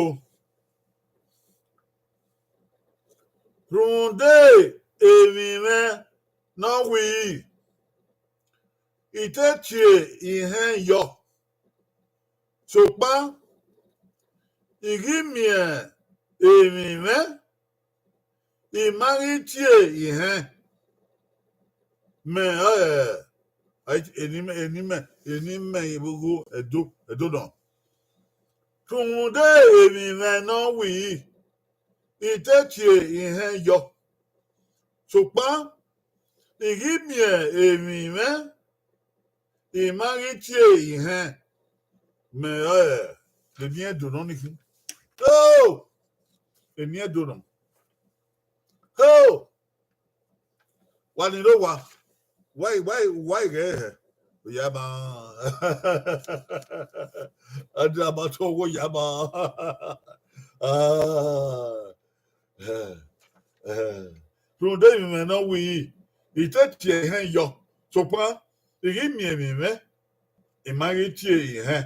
Rhunmwuda emwi mwẹ ne ọ wiri, I te tie ihẹn yọ. Sokpan, I ghi miẹn emwi mwẹ, I ma ghi tie ihẹn. Mẹ ọre, eni mẹ, eni mẹ, eni mẹ igho Ẹdo, Ẹdo nọ. Rhunmwuda emwi mwẹ ne ọ wiri, I te tie ihẹn yọ. Sokpan, I ghi miẹn emwi mwẹ, I ma ghi tie ihẹn. Mẹ ọre, eni Ẹdo nọ ni khin. O! Eni Ẹdo nọ. O! Wa ni rre owa. Wa, wa, wa ghẹ hẹ. Oya ma. Andrea Mato, oya ma. Ah. Eh, eh. Rhunmwuda emwi mwẹ ne ọ wiri, I te tie ihẹn yọ. Sokpan, I ghi miẹn emwi mwẹ, I ma ghi tie ihẹn.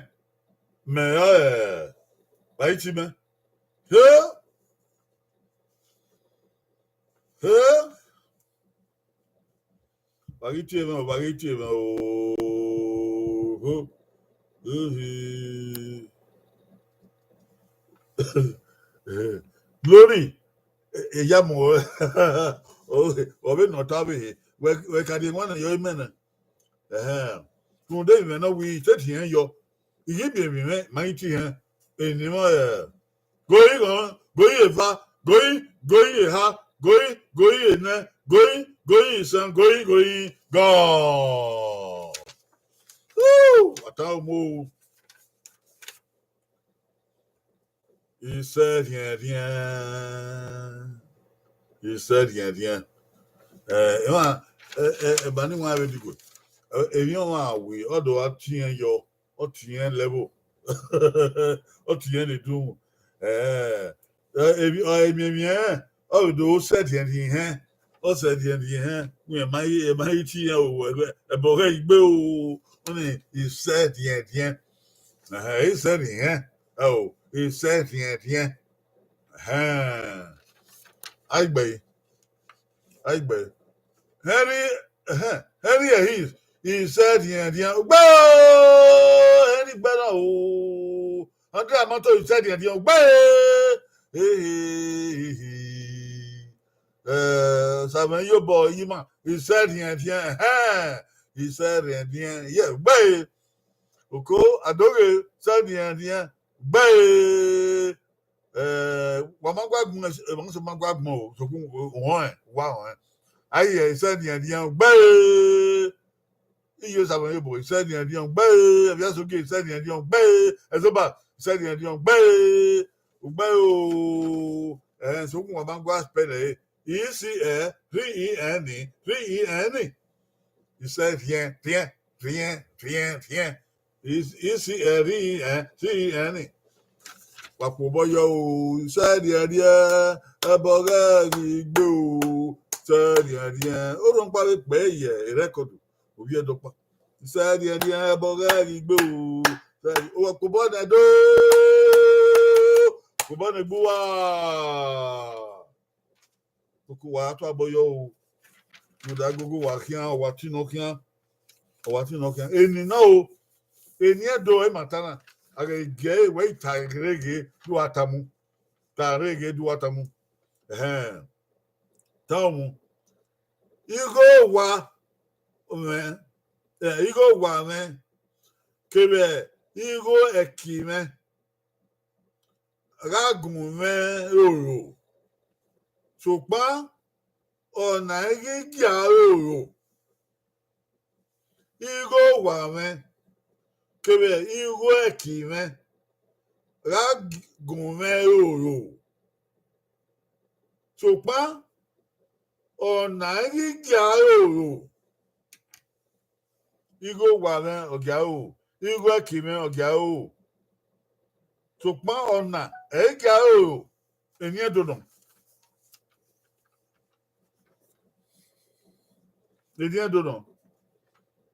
Mẹ ọre, vbe a i tie mẹ. He! He! Vbe a ghi tie mwẹ, vbe a ghi tie mwẹ o. Ho. Ehe. Glory, e, e ya mu ọ. Ọ vbe nọ ta vbe he. Wẹ, wẹ ka rhie wan na yọ imẹ nẹ. Ẹhẹn. Rhunmwuda emwi mwẹ ne ọ wiri, I te tie ihẹn yọ. I ghi miẹn emwi mwẹ, ma ghi tie ihẹn. Eni mwẹ, ẹ, goi ghọn, goi eva, goi, goi eha, goi, goi enẹ, goi, goi isan, goi, goi gọ. Woo! Ọtẹn obọ. Isẹ rhiẹnrhiẹn. Isẹ rhiẹnrhiẹn. Ẹ, emwa, ẹ, ẹ, ẹ, ba ni wan vbe digue. Ẹ, emwi ọmwa wi, ọ do gha tie ihẹn yọ, ọ tie ihẹn level. Ọ tie ihẹn ne edunmwu. Ẹ, ẹ, emwi, ọ, emwi, emwi ẹnrẹn, ọ vbe do sẹ ẹdiẹndiẹn ihẹn. Ọ sẹ ẹdiẹndiẹn ihẹn. Wẹ ma i, ẹ ma i tie ihẹn o, ẹbọ ghẹ igbe o. Ọni isẹ ẹdiẹndiẹn. Ẹhẹn, isẹ ẹdiẹndiẹn. Ẹ o, isẹ ẹdiẹndiẹn. Ẹhẹn. A i gbe ẹre. A i gbe ẹre. Henry, ẹhẹn, Henry Hayes, isẹ ẹdiẹndiẹn. Gbe o, Henry gbe na o. Andrea Mato, isẹ ẹdiẹndiẹn. Gbe e. Ehe, ehe. Eh, Osamẹ Iyobọ, Iyima, isẹ rhiẹnrhiẹn, ẹhẹn, isẹ rhiẹnrhiẹn, ye, gbe. Oko, Adoghe, isẹ rhiẹnrhiẹn, gbe. Eh, wa ma gua gbọn, eh, wa ma gua gbọn o, sokun, o, o họn ẹn, wa họn ẹn. Aye, isẹ rhiẹnrhiẹn, gbe. Iye Osamẹ Iyobọ, isẹ rhiẹnrhiẹn, gbe. Ẹvbiasogie, isẹ rhiẹnrhiẹn, gbe. Ẹzoba, isẹ rhiẹnrhiẹn, gbe. Gbe o. Eh, sokun wa ma gua spell ẹre. I C E, R E N, R E N. Isẹ rhiẹnrhiẹn, rhiẹnrhiẹn, rhiẹnrhiẹn. I C E, R E N, R E N. Wa kpobọ yọ o, isẹ rhiẹnrhiẹn, ẹbọ ghẹ ghi gbe o, isẹ rhiẹnrhiẹn. Orhọnmwukpa vbe kpẹ ye record, ovbi Ẹdọkpa. Isẹ rhiẹnrhiẹn, ẹbọ ghẹ ghi gbe o. Wa kpobọ nẹ do, kpobọ nẹ gbe uwa. Uku wa tobọ yọ o. Rhunmwuda gogo wa khian, ọ wa tinọ khian, ọ wa tinọ khian. Eni na o, eni Ẹdo ẹre ma ta na, a ghẹ gie ẹre wẹ I ta rre ghe do a ta mu, ta rre ghe do a ta mu. Ẹhẹn, ta mu. Igho owa mwẹ, eh, igho owa mwẹ, kevbe igho ẹki mwẹ gha gun mwẹ roro, sokpan ọna i ghi gia roro. Igho owa mwẹ kevbe igho ẹki mwẹ gha gun mwẹ roro, sokpan ọna i ghi gia roro. Igho owa mwẹ ọ gia roro, igho ẹki mwẹ ọ gia roro, sokpan ọna ẹ i gia roro. Eni Ẹdo nọ. Eni Ẹdo nọ.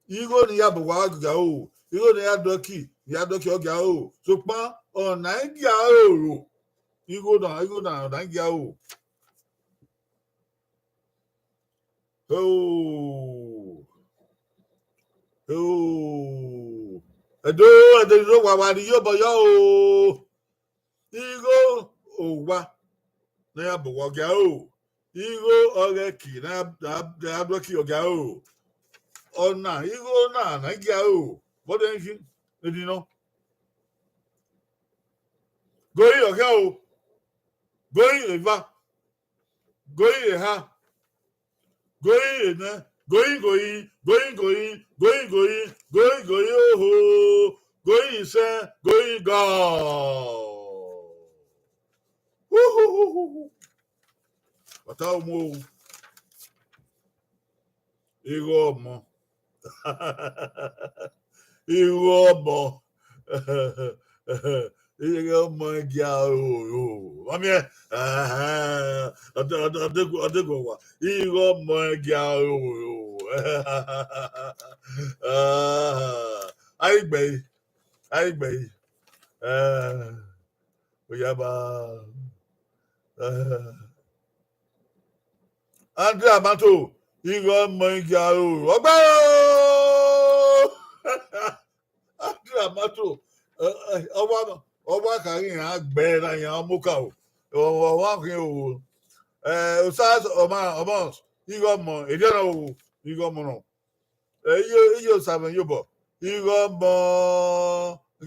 Igho ne I ya bu owa ọ gia roro, igho ne I ya do ẹki, I ya do ẹki ọ gia roro, sokpan ọna i gia roro. Igho na, igho na, ọna i gia roro. Oh. Oh. Ẹdo, Ẹdo, igho owa wa rhie iyobọ yọ o. Igho owa ne a ya bu owa ọ gia roro. Igho ọghẹki ne a ya, ne a ya do ẹki ọ gia roro. Ọna, igho na, na i gia roro. Vbọdẹ i khin, eni nọ. Gori ọ gia o. Gori eva. Gori eha. Gori enẹ. Gori, gori, gori, gori, gori, gori, gori, gori, oho. Gori isẹn, gori gọ. Uhuhuhu. Ọta ọmọ o. Igho ọmọ. Igho ọmọ. Igho ọmọ i gia roro. Wa miẹn? Ẹhẹn. Ọdẹ, ọdẹ, ọdẹ, ọdẹ gọ wa. Igho ọmọ i gia roro. Ẹhẹn. Ai gbe, ai gbe. Ẹhẹn. Oyaba. Ẹhẹn. Andrew Amato, igho ọmọ i gia roro. Ọgba o! Andrew Amato, eh, eh, ọwa, ọwa ka ghi iran gbe na iran ọmọ oka o. Ọ, ọ, ọwa khin o. Eh, Osas, ọma, ọmọ, igho ọmọ, erriọ na o, igho ọmọ nọ. Eh, iye, iye Osamẹ Iyobọ, igho ọmọ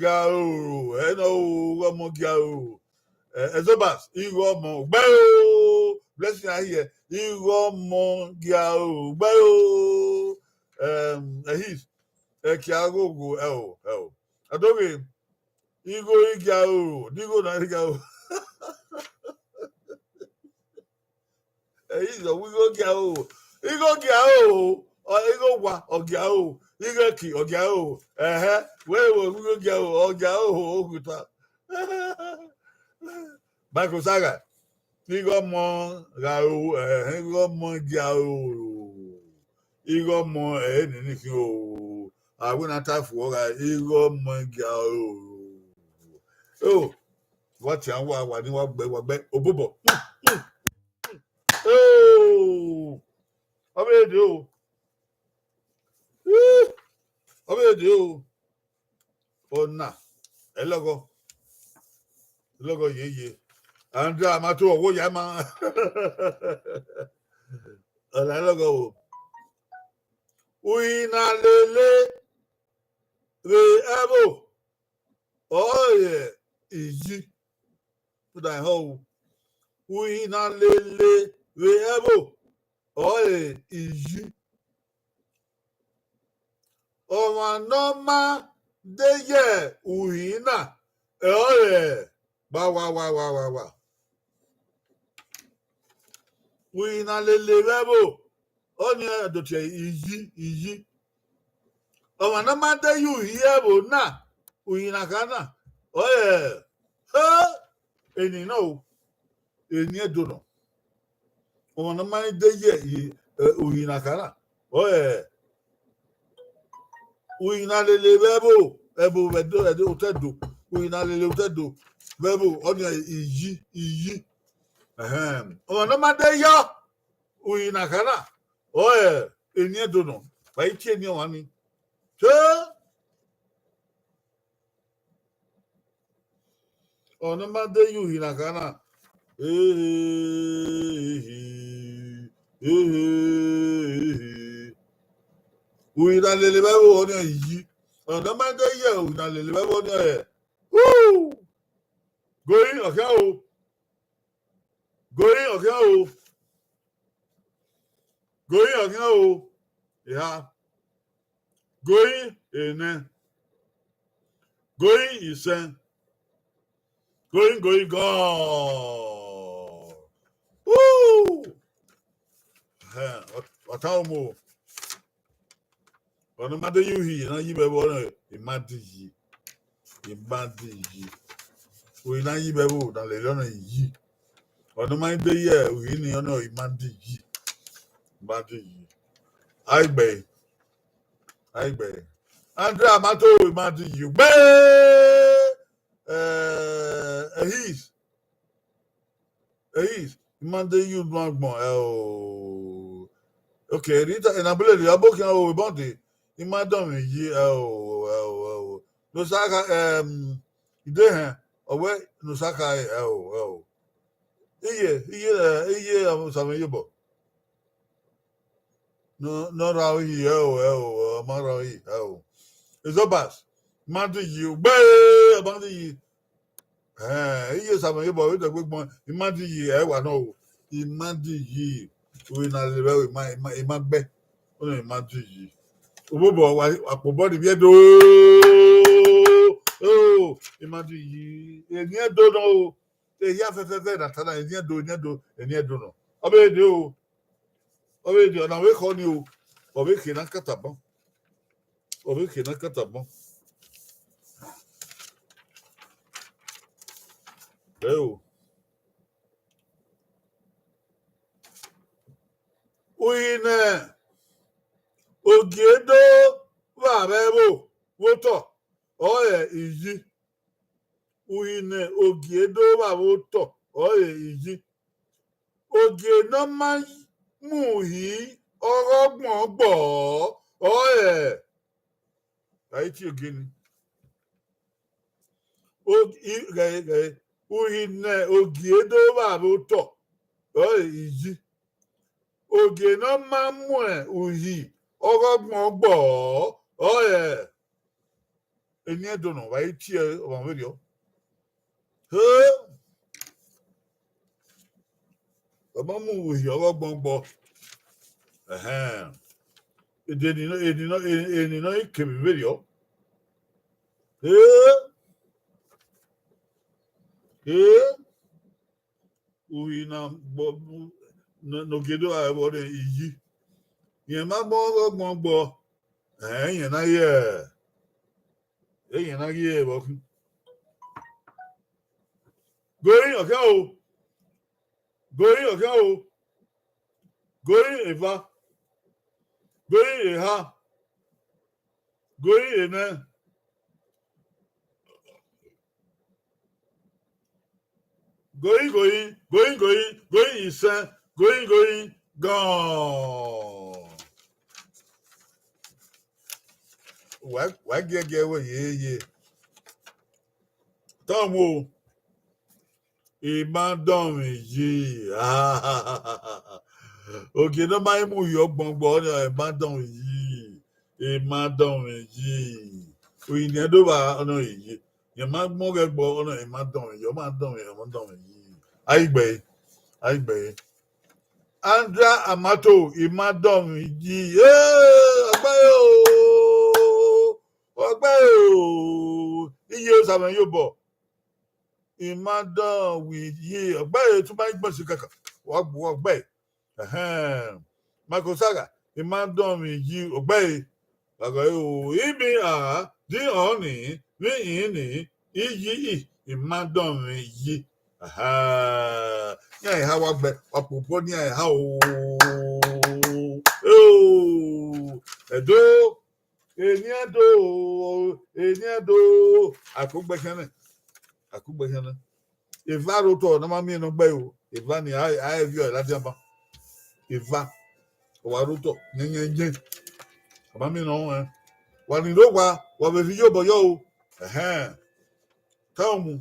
gia roro, ẹ nọ o, igho ọmọ gia roro. Eh, Ezobas, igho ọmọ, gbe o, Blessing Ahiẹ, igho ọmọ gia roro, gbe o. Em, Ehis, ẹki aghogho, ẹ o, ẹ o. Adoghe, igho i gia roro, ne igho na i gia roro. Ẹi zọ wẹ igho gia roro. Igho gia roro. Ọ, igho owa, ọ gia roro. Igho ẹki, ọ gia roro. Ẹhẹ, wẹ, wẹ igho gia roro, ọ gia roro, okhuta. Michael Saga, igho ọmọ gha roro, ẹhẹ, igho ọmọ gia roro. Igho ọmọ ẹre nene khin o. Avbe na ta fo gha, igho ọmọ gia roro. O, wa tian wa, wa ni wa gbe, wa gbe, obobọ. Oh, ọ vbe dee o. Ih, ọ vbe dee o. Ọna, ẹ lọghọ. Ẹ lọghọ yeye. Andra ma to ọghe oya ma. Ọna lọghọ o. Uhi na lele vbe ẹvbo ọre iyi. Uda họn o. Uhi na lele vbe ẹvbo ọre iyi. Ọmwa ne ọ ma de ye uhi na, ọre wa wa wa wa wa wa. Uhi na lele vbe ẹvbo, ọnii do tie iyi, iyi. Ọmwa ne ọ ma de ye uhi ẹvbo na, uhi na kha na, ọre, he, eni nọ o, eni Ẹdo nọ. Ọmwa ne ọ ma de ye, eh, uhi na kha na, ọre, uhi na lele vbe ẹvbo, ẹvbo vbe Ẹdo, Ẹdo, otọ Ẹdo, uhi na lele otọ Ẹdo vbe ẹvbo, ọnii iyi, iyi. Ẹhẹn. Ọmwa ne ọ ma de yọ uhi na kha na, ọre, eni Ẹdo nọ, wa i tie eni ọmwa ni. Te ọmwa ne ọ ma de ye uhi na kha na, ehe, ehe, ehe, ehe. Uhi na lele vbe ẹvbo ọnii iyi. Ọmwa ne ọ ma de ye uhi na lele vbe ẹvbo ọnii ọre. Woo! Gori, ọ khian o. Gori, ọ khian o. Gori, ọ khian o. Eha. Gori, enẹ. Gori, isẹn. Gori, gori, gọ. Woo! Ẹhẹn, ọ, ọ ta omo. Ọmwa ne ọ ma de ye uhi na yi vbe ẹvbo ọnii, ima de iyi. Ima de iyi. Uhi na yi vbe ẹvbo na lele ọnii iyi. Ọmwa ne ọ ma de ye uhi ni ọnii, ima de iyi. Ima de iyi. Aigbe. Aigbe. Andra ma to, ima de iyi. Gbe! Eh, ehis. Ehis, ima de ye unu agbọn, ẹ o. Okay, Rita, ena bele rhie ọbo khian o, ebọnde, ima dọnmwẹ iyi, ẹ o, ẹ o, ẹ o. Ne Osa kha, em, ide hẹn, ọ wẹ ne Osa kha, ẹ o, ẹ o. Iye, iye, ẹ, iye, ẹ, Osamẹ Iyobọ. Ne ọ, ne ọ ra ohi, ẹ o, ẹ o, ọ ma ra ohi, ẹ o. Ezobas, ima de iyi, ugbe, ọ ma de iyi. Ẹhẹn, iye Osamẹ Iyobọ vbe dọgbe gbọn, ima de iyi, ẹ wa nọ o. Ima de iyi, uhi na lele vbe ẹvbo, ima, ima, ima gbe. Ọnii ima de iyi. Obobọ, wa, wa kpobọ ni vbe Ẹdo. O, ima de iyi. Eni Ẹdo nọ o. Ehia fẹfẹfẹ na ta na, eni Ẹdo, eni Ẹdo, eni Ẹdo nọ. Ọ vbe de o. Ọ vbe de, ọna vbe khọ ni o. Ọ vbe khe na kata ban. Ọ vbe khe na kata ban. Ẹ o. Uhi ne Ogie do vba vbe ẹvbo vbe otọ, ọre iyi. Uhi ne Ogie do vba vbe otọ, ọre iyi. Ogie ne ọ ma mu uhi ọghe ọgbọn gbọ, ọre, a i tie Ogie ni. O-, i-, ghẹ, ghẹ, uhi ne Ogie do vba vbe otọ, ọre iyi. Ogie ne ọ ma mu uhi ọghe ọgbọn gbọ, ọre, eni Ẹdo nọ, wa i tie ọmwa vberriọ. He! Ọ ma mu uhi ọghe ọgbọn gbọ. Ẹhẹn. Ede eni nọ, eni nọ, eni nọ i kevbe vberriọ. He! He! Uhi na gbọ, ne, ne Ogie do vba vbe ọre iyi. Rẹn ma mu ọghe ọgbọn gbọ. Ẹn, irẹn na ye, irẹn na ye vbe ọkhin. Gori, ọ khian o. Gori, ọ khian o. Gori, eva. Gori, eha. Gori, enẹ. Gori, gori, gori, gori, gori, isẹn, gori, gori, gọn. Wa, wa giẹgiẹ wẹ ye, ye. Tọ mu o. I ma dọnmwẹ iyi. Ogie ne ọ ma mu yọ gbọngbọn, ọnii, I ma dọnmwẹ iyi. I ma dọnmwẹ iyi. Uyinmwẹ do vba ọnii, iyi. Yẹn ma gbọn ghẹ gbọ, ọnii, I ma dọnmwẹ iyi, ọ ma dọnmwẹ, ọ ma dọnmwẹ iyi. Aigbe, aigbe. Andra Amato, I ma dọnmwẹ iyi. Ee, ọgba o, ọgba o. Iye Osamẹ ye obọ. I ma dọnmwẹ iyi, ọgba e, tu ma igbọn si kaka. Wa gbu ọgba e. Ẹhẹn. Michael Saga, I ma dọnmwẹ iyi, ọgba e. Wa gọ e o, imi a di ọnii, vbe iyi ni, iyi i, I ma dọnmwẹ iyi. Aha. Iran eha wa gbẹ, wa kpokpo ne iran eha o. Eo. Ẹdo. Eni Ẹdo, eni Ẹdo, a kugbe khian nẹ, a kugbe khian nẹ. Eva rre otọ ne a ma miẹn ne ọ gbe ẹre o. Eva ni a, a viọ ẹre ladian ban. Eva, ọ wa rre otọ yẹnyẹnyẹn, a ma miẹn ne ọ rẹn. Wa ni rre owa, wa vbe rhie iyobọ yọ o. Ẹhẹn. Tama mu.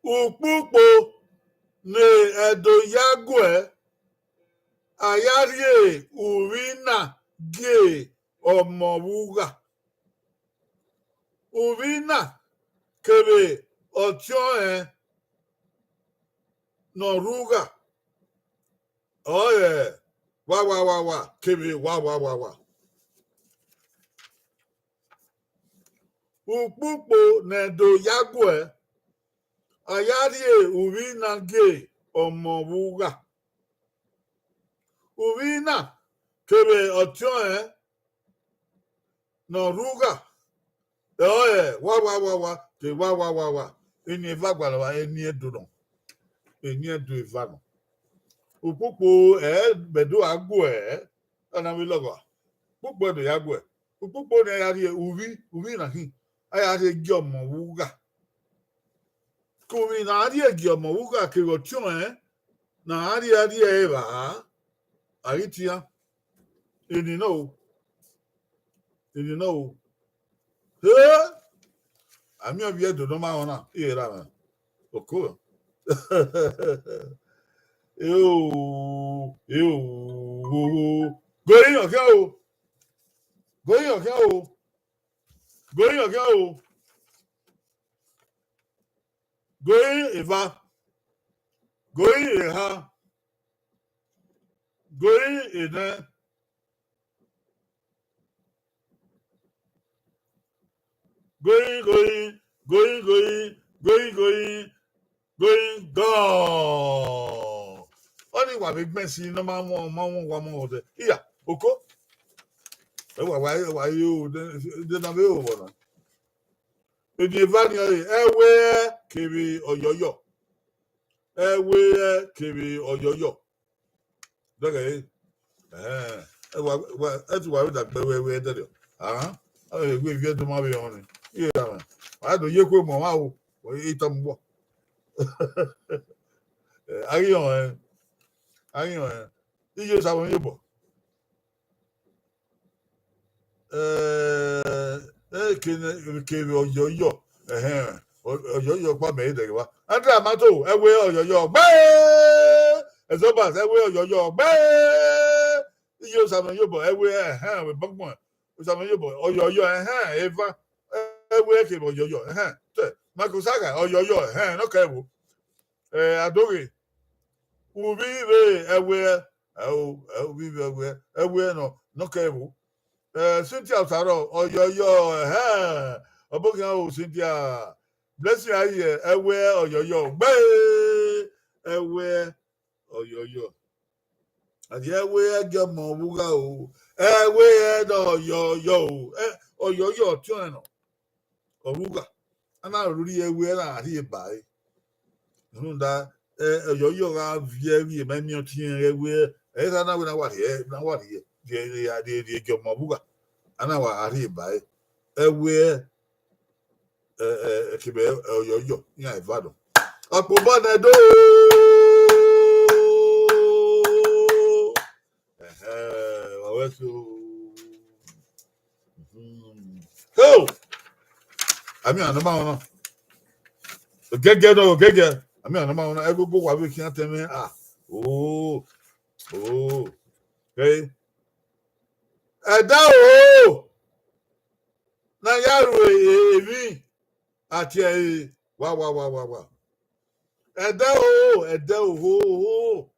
Ukpukpo ne Ẹdo ya guẹ, a ya rhie uvbi na gie ọmọ vbe ugha. Uvbi na kevbe ọtiọnrẹn ne ọ rre ugha, ọrọre wa wa wa wa kevbe wa wa wa wa. Ukpukpo ne Ẹdo ya guẹ, a ya rhie uvbi na gie ọmọ vbe ugha. Uvbi na kevbe ọtiọnrẹn ne ọ rre ugha, ọrọre wa wa wa wa ke wa wa wa wa. Eni eva gualọ vba, eni Ẹdo nọ, eni Ẹdo eva nọ. Ukpukpo ẹre Ẹdo a guẹ, ọna vbe lọghọ. Ukpukpo Ẹdo ya guẹ. Ukpukpo ne a ya rhie uvbi, uvbi na khin, a ya rhie gie ọmọ vbe ugha. Ke uvbi ne a rhie gie ọmọ vbe ugha kevbe ọtiọnrẹn ne a rhie a rhie ẹre vba, a ghi tian. Eni nọ o, eni nọ o. He, a miẹn ovbi Ẹdo ne ọ ma rẹn ọna, iran ra mwẹ. Oko. Eo, eo, goyin ọkhian o. Goyin ọkhian o. Goyin ọkhian o. Goyin eva. Goyin eha. Goyin enẹ. Goyin, goyin, goyin, goyin, goyin, goyin, goyin, gọọ. Ọnii wa vbe gbẹn si ne ọ ma wọn, ọ ma wọn, wa mọ ọdẹ. Iya, oko. Ẹ wa, wa, wa, yo, de, de na vbe o vbọ na. Eni eva ni ọre, ẹwe kevbe ọyọyọ. Ẹwe kevbe ọyọyọ. Dọghe, ẹhẹn, ẹ wa, wa, ẹ ti wa vbe dagbe ẹwe, ẹwe ẹdẹrriọ. Ahan, ẹ vbe wẹ ivbi Ẹdo ma vbe họn ni. Iye ra mwẹ. Wa do ye kue mu ọmwa o, itan mu vbọ. A ghi họn ẹn, a ghi họn ẹn. Iye Osamẹ ye obọ. Eh, eh, kene, kevbe ọyọyọ, ẹhẹn, ọ-, ọyọyọ ọkpa mẹ i dẹghe wa. Andra Amato, ẹwe ọyọyọ, gbe! Ẹzọbas, ẹwe ọyọyọ, gbe! Iye Osamẹ ye obọ, ẹwe, ẹhẹn, vbe bọgbọn, Osamẹ ye obọ, ọyọyọ, ẹhẹn, eva, ẹwe kevbe ọyọyọ, ẹhẹn, te, Michael Saga, ọyọyọ, ẹhẹn, nọ kẹ vbo. Eh, Adoghe, uvbi vbe ẹwe, ẹ o, ẹ o, uvbi vbe ẹwe, ẹwe nọ, nọ kẹ vbo. Eh, Cynthia Otarọ, ọyọyọ, ẹhẹn, ọbokhian o, Cynthia. Blessing Aye, ẹwe ọyọyọ, gbe, ẹwe ọyọyọ. Àti ẹwe ẹgiọmọ vbe ugha o, ẹwe ẹdẹ ọyọyọ o, ẹ, ọyọyọ ọtiọnrẹn nọ, ọ vbe ugha. A na rhie ẹwe, a na rhie ba ẹre. Rhunmwuda, ẹ, ọyọyọ gha viẹ vbe ima emiọtiẹn ẹwe, ẹ, ẹ na wẹ ne a wa rhie, ne a wa rhie, rhie, rhie, rhie, rhie ẹgiọmọ vbe ugha, a na wa rhie ba ẹre. Ẹwe, ẹ, ẹ, ẹ, kevbe ọyọyọ, iran eva nọ. Ọkpobọ nẹ do. Ẹhẹ, wa wẹ so. Mhm. Ho! Ami anọ ma wọn. Gẹgẹ nọ, gẹgẹ. Amẹ ọna ma ọna, ẹgogo wa vbe khian tẹmwẹ, ah. Oh. Oh. Okay. Ẹdẹ oho ne a ya ru emwi, a tie ẹre, wa, wa, wa, wa, wa. Ẹdẹ oho, ẹdẹ oho, oho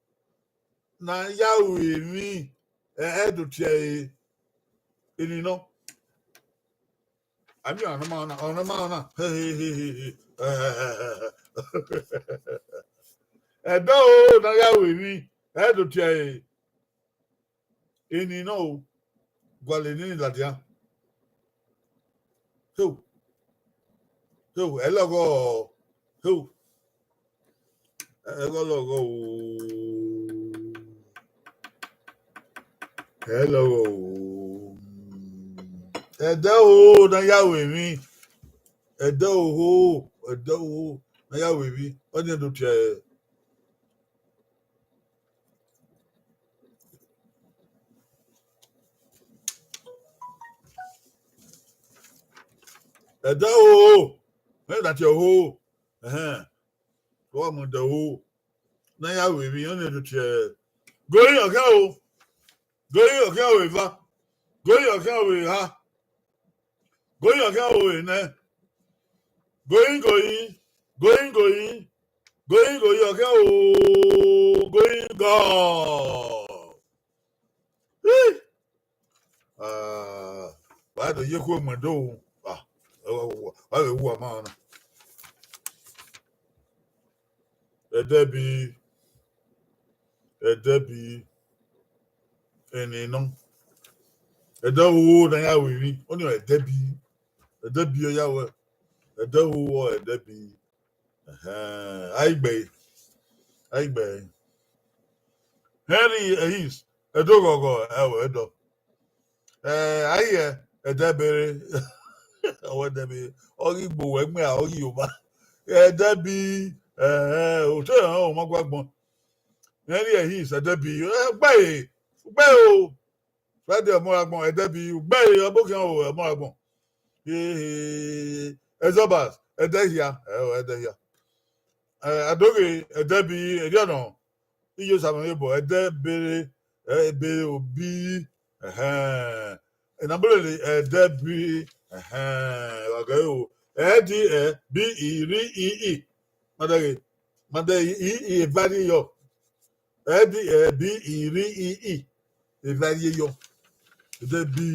ne a ya ru emwi, ẹ, ẹ do tie ẹre, eni nọ. Amẹ ọna ma ọna, ọna ma ọna. He, he, he, he, he. Ẹdẹ oho ne a ya ru emwi, ẹ do tie ẹre, eni nọ o, gualọ eni ni ladian. Heu. Heu, ẹ lọghọ, heu. Ẹ lọghọ o. Ẹ lọghọ o. Ẹdẹ oho ne a ya ru emwi. Ẹdẹ oho, ẹdẹ oho ne a ya ru emwi. Ọnii do tie ẹre. Ẹdẹ oho, mẹ da tie oho. Ẹhẹn. Ọ wa mu ẹdẹ oho ne a ya ru emwi, ọnii do tie ẹre. Goyin ọ khian o. Goyin ọ khian o eva. Goyin ọ khian o eha. Goyin ọ khian o enẹ. Goyin, goyin, goyin, goyin. Goyin, goyin ọ khian o. Goyin gọ. Ih! Ah, wa do ye khu muẹn do. Ah, wa, wa, wa, wa vbe wu ọmọ na. Ẹdẹbi, ẹdẹbi, eni nọ. Ẹdẹ oho ne a ya ru emwi, ọnii ẹdẹbi, ẹdẹbi ọ ya wẹ, ẹdẹ oho ẹdẹbi. Ẹhẹn, a i gbe, a i gbe. Henry Ehis, ẹdẹ oghọghọ, ẹ wẹ ẹdọ. Eh, a i yẹ, ẹdẹ bere, ọ wẹ ẹdẹ bere, ọ ghi gbe owẹ gbe a, ọ ghi yo ba. Ẹdẹbi, eh, otọ ẹre ọ ma gua gbọn. Henry Ehis, ẹdẹbi, eh, gbe, gbe o. Friday ọmọ ra gbọn, ẹdẹbi, gbe, ọ bọ khian o, ọmọ ra gbọn. Eh, eh, Exobas, ẹdẹ hia, ẹ o, ẹdẹ hia. Eh, Adoghe, ẹdẹbi, ẹdẹ ọnọ, iye Osamẹ vbe bọ, ẹdẹ bere, ẹ, bere obi, ẹhẹn. Enambolele, ẹdẹbi, ẹhẹn, wa gẹ o. Ẹ di ẹ, bi i, ri i, i. Ma dẹghe, ma dẹghe, i, i, eva rhie yọ. Ẹ di ẹ, bi i, ri i, i. Eva rhie yọ. Ẹdẹbi,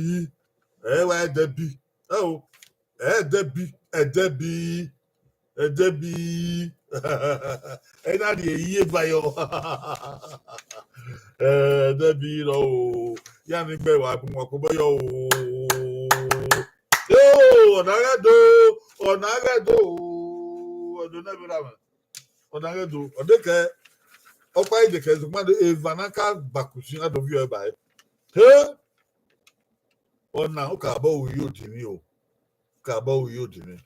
ẹ wa ẹdẹbi. Ẹ o, ẹdẹbi, ẹdẹbi, ẹdẹbi. Ẹ na rhie iye eva yọ. Ẹdẹbi rọ o. Ya ni gbe wa bu wọn kobọ yọ o. Yo, ọna ghẹ do, ọna ghẹ do o. Ọdọ ne vbe ra mẹ. Ọna ghẹ do, ọ dekẹ, ọkpa i dekẹ, zokpan do, eva na ka gbakusin, a do viọ ẹre ba ẹre. He! Ọna, okabọ ru iye odinni o. Okabọ ru iye odinni.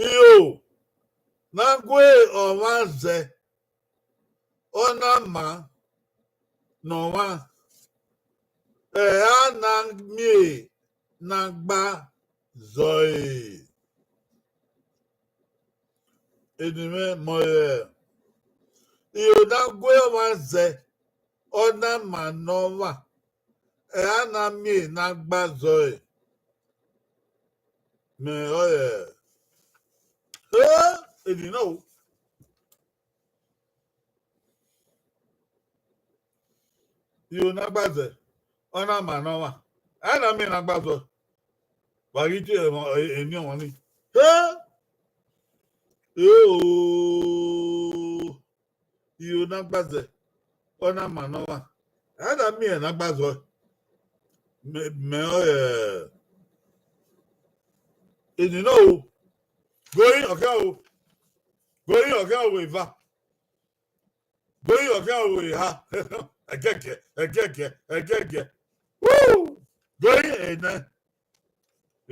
Iro, na gue ọmwa zẹ, ọ na ma ne ọmwa, ẹ a na miẹn ne a gba zọe. Eni mwẹ mọ ẹre, iro na gue ọmwa zẹ, ọ na ma ne ọmwa, ẹ a na miẹn ne a gba zọe. Mẹ ọre, eh, eni na o. Iro na gba zẹ, ọ na ma ne ọmwa, ẹ a na miẹn ne a gba zọe. Wa ghi tie emọ, e-, eni ọmwa ni. He! Eo! Iro na gba zẹ, ọ na ma ne ọmwa, ẹ a na miẹn ne a gba zọe. Mẹ, mẹ ọre, eni na o. Goyin ọ khian o. Goyin ọ khian o eva. Goyin ọ khian o eha. Ẹgẹgẹ, ẹgẹgẹ, ẹgẹgẹ. Woo! Goyin enẹ.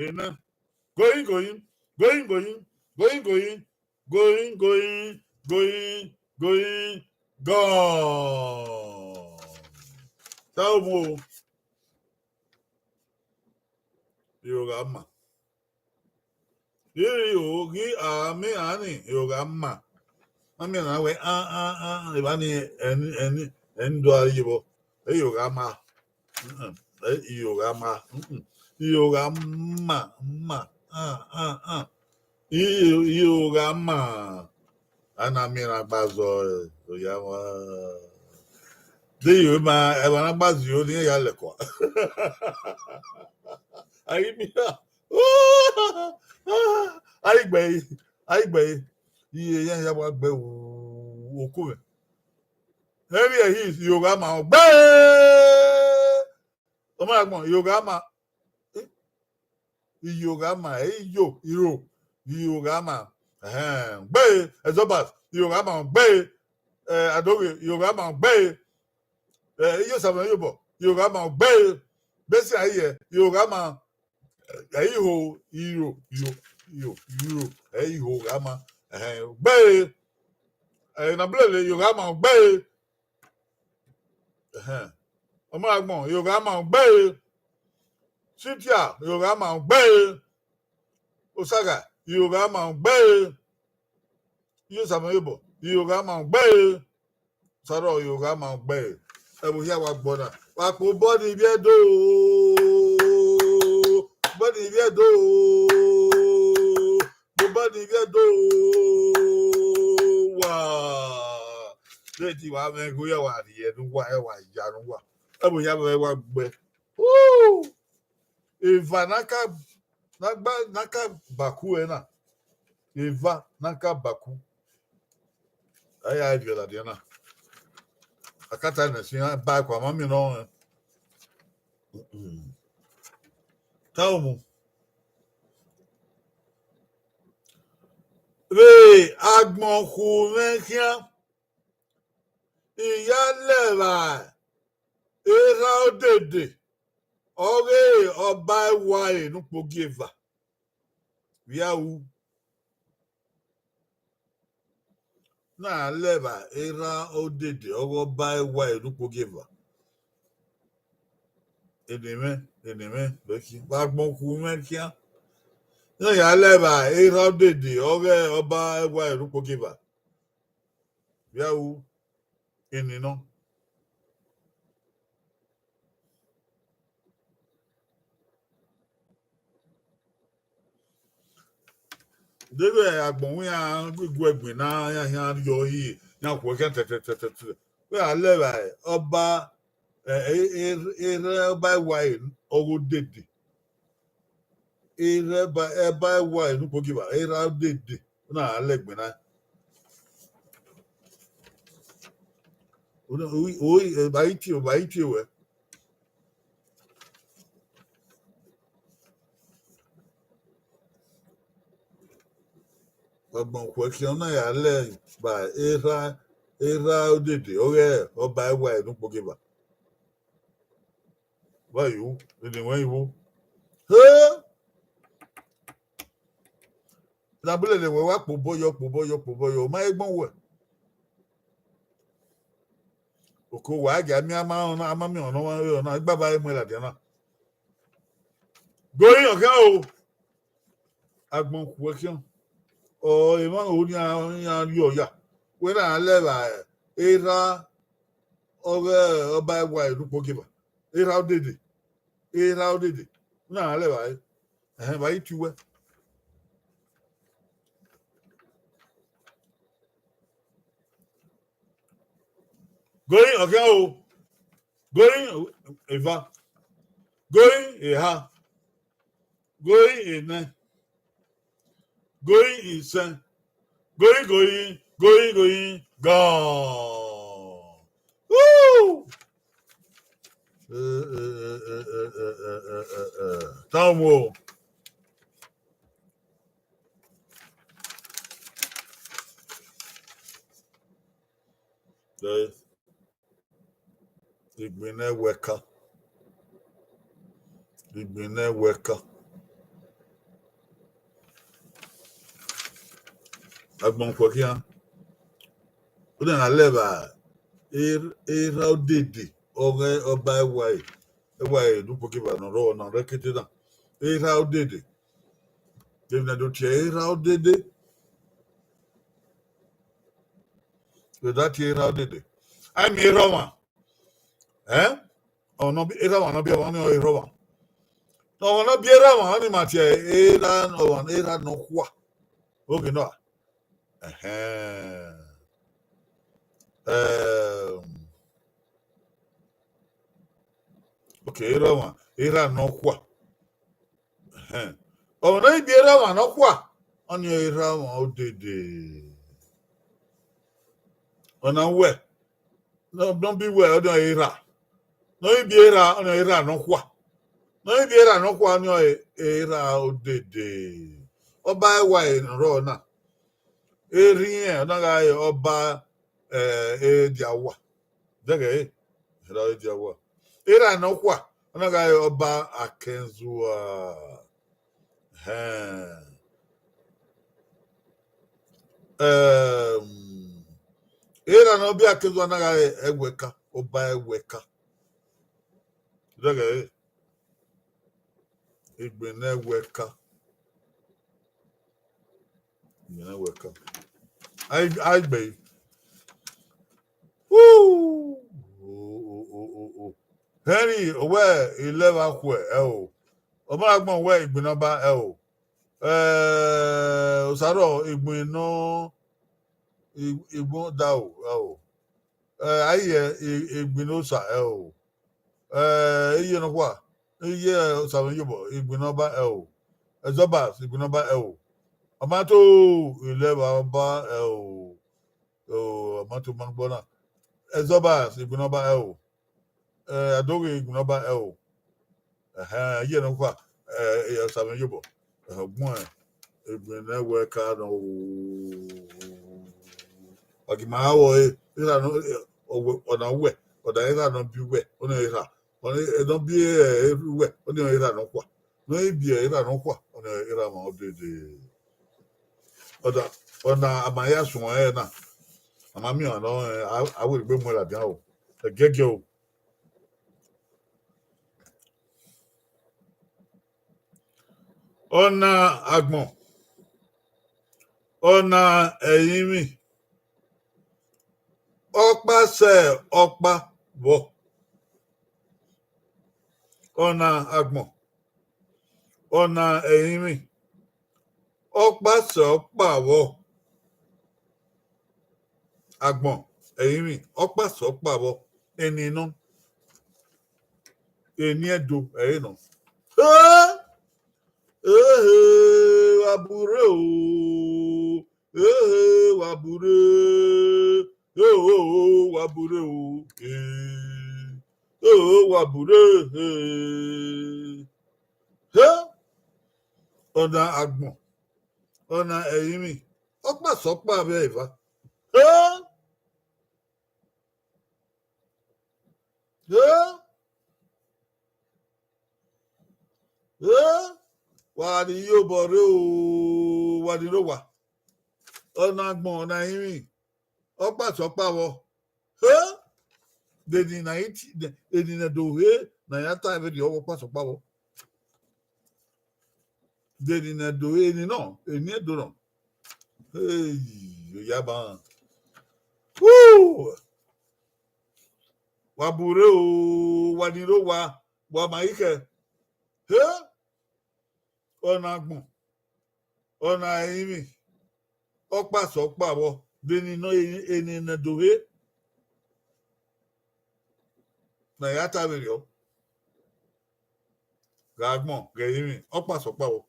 Enẹ. Goyin, goyin, goyin, goyin, goyin, goyin, goyin, goyin, goyin, goyin, gone. Sa omo o. Irogha ma. Iri o ghi a mẹ ani, irogha ma. A miẹn na wẹ, a, a, a, evba ni, ẹni, ẹni, ẹni do a ye vbọ. Irogha ma. Mm-mm. Ẹ, irogha ma. Mm-mm. Irogha ma, ma. A, a, a. Iyo, irogha ma. A na miẹn na gba zọ, ẹ, oya wa. De iyo ma, ẹmwẹ na gba zio, ne iran ya lẹkua. A ghi miẹn. A ghi gbe ẹre, a ghi gbe ẹre. Iye iran ya wa gbe ru oko mwẹ. Ẹre ẹhi, irogha ma, ọ gbe. Ọ ma agbọn, irogha ma. Eh? Irogha ma, ẹ, iyo, iro, irogha ma. Ẹhẹn, gbe, Exodus, irogha ma, gbe, ẹ, Adoghe, irogha ma, gbe, ẹ, iyo Samuel Yobọ, irogha ma, gbe, Besi Aiyẹ, irogha ma, ẹ, iho, iro, iro, iro, iro, ẹ, irogha ma, ẹhẹn, gbe, ẹ, Nabulele, irogha ma, gbe, ẹhẹn, ọ ma agbọn, irogha ma, gbe, Cynthia, irogha ma, gbe, Osaga, irogha ma, gbe, iyo Samuel Yobọ, irogha ma, gbe, Sarọ, irogha ma, gbe. Ẹvbo hia wa gbọ na. Wa kpe obọ ni vbiẹ do. Obọ ni vbiẹ do. Obọ ni vbiẹ do. Wa. Deti wa mwẹ igho ya wa rhie ne uwa, ẹ wa ya ne uwa. Ẹvbo hia mwẹ wa gbe. Woo! Eva na ka, na gba, na ka baku ẹre na. Eva na ka baku. A ya viọ ladian na. Akata ne si ba ku ama mi nọ. Ta umu. Vbe agbọn khu mwẹ khian, I ya lẹ evba erha odede, ọghe ọba ẹwae ne ukpogieva. Vbe a ru? Na lẹ evba erha odede, ọghe ọba ẹwae ne ukpogieva. Ene mwẹ, ene mwẹ, vbe agbọn khu mwẹ khian. Na ya lẹ evba erha odede, ọghe ọba ẹwae ne ukpogieva. Vbe a ru? Ene nọ. Deghẹ agbọn wẹ iran gu ẹgbin na, iran khian rriọ yi, iran khuẹ khian tẹtẹtẹtẹ. Wẹ a lẹ evba ọba, ẹ, ẹ, ẹ, erha ọba ẹwae ọghe odede. Erha ọba, ọba ẹwae ne ukpogieva, erha odede. Na lẹ egbe na. Oi, oi, eba i tie, eba i tie wẹ. Agbọn khu ẹkhian na ya lẹ evba erha, erha odede, ọghe ọba ẹwae ne ukpogieva. Wa yo, ene wẹ igho. He! Nabulele wẹ wa kpobọ yọ, kpobọ yọ, kpobọ yọ, ọ ma he gbọn wẹ. Oko wa gie a miẹn ama ọna, ama miẹn ọna, ọna, igbava i mu ladian na. Gori ọkhian o. Agbọn khu ẹkhian. Ọ, emwa ho nian, iran rriọ ya. Wẹ na lẹ evba erha ọghe ọba ẹwae ne ukpogieva. Erha odede. Erha odede. Na lẹ evba ẹre. Ẹhẹn, vbe a i tie uwẹ. Gori ọkhian o. Gori eva. Gori eha. Gori enẹ. Gori isẹn. Gori, gori, gori, gori, gone. Woo! Eh, eh, eh. Tamo. Guys. Igbinna ẹwẹka. Igbinna ẹwẹka. Agbọn khu ẹkhian. Ọ na lẹ evba er-, erha odede, ọghe ọba ẹwae, ẹwae ne ukpogieva ne ọ rrọọ na, ọ rre ẹkete na. Erha odede. David na do tie erha odede. Vbe da tie erha odede. Ai miẹn erha ọmwa. Eh? Ọmwa ne ọ bi, erha ọmwa ne ọ biẹ ọmwa, ọnii ọre erha ọmwa. Ọmwa ne ọ biẹ erha ọmwa, ọnii ma tie erha ọmwa, erha nọkhua. Oke nọ a? Ẹhẹn. Ehm. Okay, erha ọmwa, erha nọkhua. Ẹhẹn. Ọmwa ne ọ biẹ erha ọmwa nọkhua, ọnii ọre erha ọmwa odede. Ọna wẹ, ne ọ, ne ọ biẹ wẹ, ọnii ọre erha. Ne ọ biẹ erha, ọnii ọre erha nọkhua. Ne ọ biẹ erha nọkhua, ọnii ọre erha odede. Ọba ẹwae ne ọ rrọọ na. Erha irẹn, ọ na gha re ọba, eh, Ediawa. Dẹghẹ ẹre, erha Ediawa. Erha nọkhua, ọ na gha re ọba Akẹnzua. Ẹhẹn. Ehm, erha ne ọ biẹ Akẹnzua na gha re Ẹwẹka, ọba Ẹwẹka. Dẹghẹ ẹre, Igbinna Ẹwẹka. Igbinna Ẹwẹka. Ai, ai gbe. Woo! O, o, o, o, o. Henry, owẹ ilẹvba khuẹ, ẹ o. Ọmọ na gbọn wẹ Igbinna Ọba, ẹ o. Eh, Osaro, Igbinna, I-, Igbinna Odaro, ẹ o. Eh, Aiyẹ, I-, Igbinna Osa, ẹ o. Eh, iye nọkhua, iye Osamwẹyobọ, Igbinna Ọba, ẹ o. Ẹzọbas, Igbinna Ọba, ẹ o. Ọmato, ilẹvba Ọba, ẹ o. O, Ọmato ma gbọ na. Ẹzọbas, Igbinna Ọba, ẹ o. Eh, Adoghe, Igbinna Ọba, ẹ o. Ẹhẹn, iye nọkhua, eh, Osamwẹyobọ. Ẹhẹn, ọgbọn, Igbinna Ẹwẹka nọ o. Wa gi ma gha wọ ẹre, erha nọ, eh, ọwẹ, ọna wẹ, ọna erha nọ biẹ uwẹ, ọnii erha. Ọna, eh, nọ biẹ, eh, erha uwẹ, ọnii erha nọkhua. Ne ọ i biẹ erha nọkhua, ọnii erha ọmwa odede. Ọda, ọna a ma ya suẹn ẹre na, a ma miẹn ọmwa nọ, eh, a, a wẹ egbe mu ẹre ladian o. Ẹgiẹgiẹ o. Ọna agbọn, ọna ẹrinmwi, ọkpa sẹ ọkpa vbọ. Ọna agbọn, ọna ẹrinmwi, ọkpa sẹ ọkpa vbọ. Agbọn ẹrinmwi, ọkpa sẹ ọkpa vbọ. Eni nọ, eni Ẹdo ẹre nọ. He! Ehe, wa burre o. Ehe, wa burre. Ehe, wa burre o. Ehe, wa burre. He! Ọna agbọn, ọna ẹrinmwi, ọkpa sẹ ọkpa vbe eva. He! He! He! Wa ni ye obọ rre o, wa ni rre owa. Ọna agbọn, ọna ẹrinmwi, ọkpa sẹ ọkpa vbọ. He! De eni na i ti, de eni ne do he, ne a ya ta vberriọ, ọkpa sẹ ọkpa vbọ. De eni ne do he, eni nọ, eni Ẹdo nọ. Hey, oya ba. Woo! Wa burre o, wa ni rre owa, wa ma i khẹ. He! Ọna agbọn, ọna ẹrinmwi, ọkpa sẹ ọkpa vbọ, de eni nọ, eni, eni ne do he, ne a ya ta vberriọ. Gha agbọn, ghe ẹrinmwi, ọkpa sẹ ọkpa vbọ.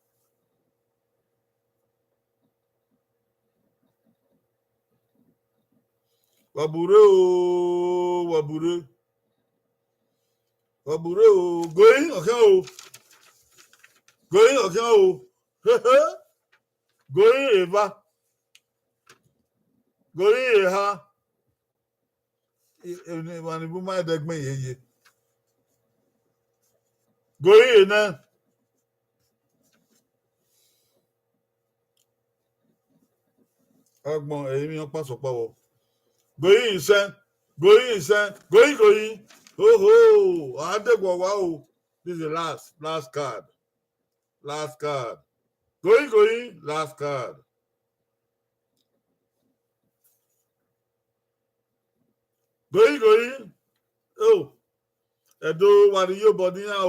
Wa burre o, wa burre. Wa burre o, goyin ọkhian o. Goyin ọkhian o. Goyin eva. Goyin eha. E, e, emwa ni bu ma ẹdẹgbẹn yeye. Goyin enẹ. Agbọn ẹrinmwi, ọkpa sẹ ọkpa vbọ. Goyin isẹn, goyin isẹn, goyin goyin. Oho, a deghẹ wa o. This is the last, last card. last card. Going, going, last card. Going, going. Oh, Ẹdo, wa rhie iyobọ ne iran o,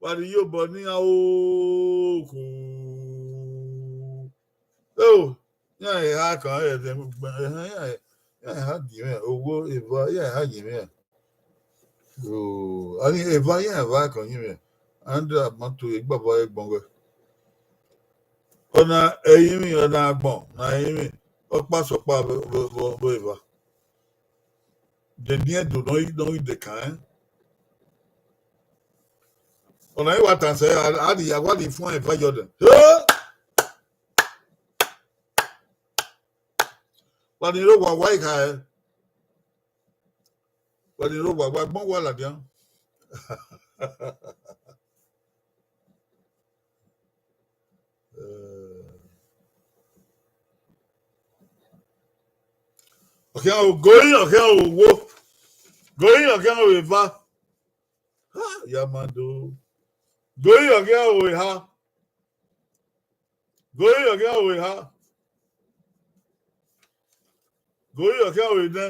wa rhie iyobọ ne iran o, khu. Oh, iran eha kan, ẹdẹ, iran, iran eha yin mwẹ, owo, eva, iran eha yin mwẹ. Oh, ani eva, iran eva kan yin mwẹ. Andra ma to egbava ẹgbọn wẹ. Ọna ẹrinmwi, ọna agbọn, ọna ẹrinmwi, ọkpa sẹ ọkpa vbe, vbe, vbe, vbe eva. De ni ẹdo nọ i, nọ i de kan, eh? Ọna i wa tan sẹ, a, a di ya, wa di fun eva yọ dẹ. Eh! Wa ni ro wa, wa i kha, eh? Wa ni ro wa, wa gbọn wa ladian. Eh. Ọkhian o, going, ọkhian o, wo. Going, ọkhian o, eva. Ha, ya ma do. Going, ọkhian o, eha. Going, ọkhian o, eha. Going, ọkhian o, enẹ.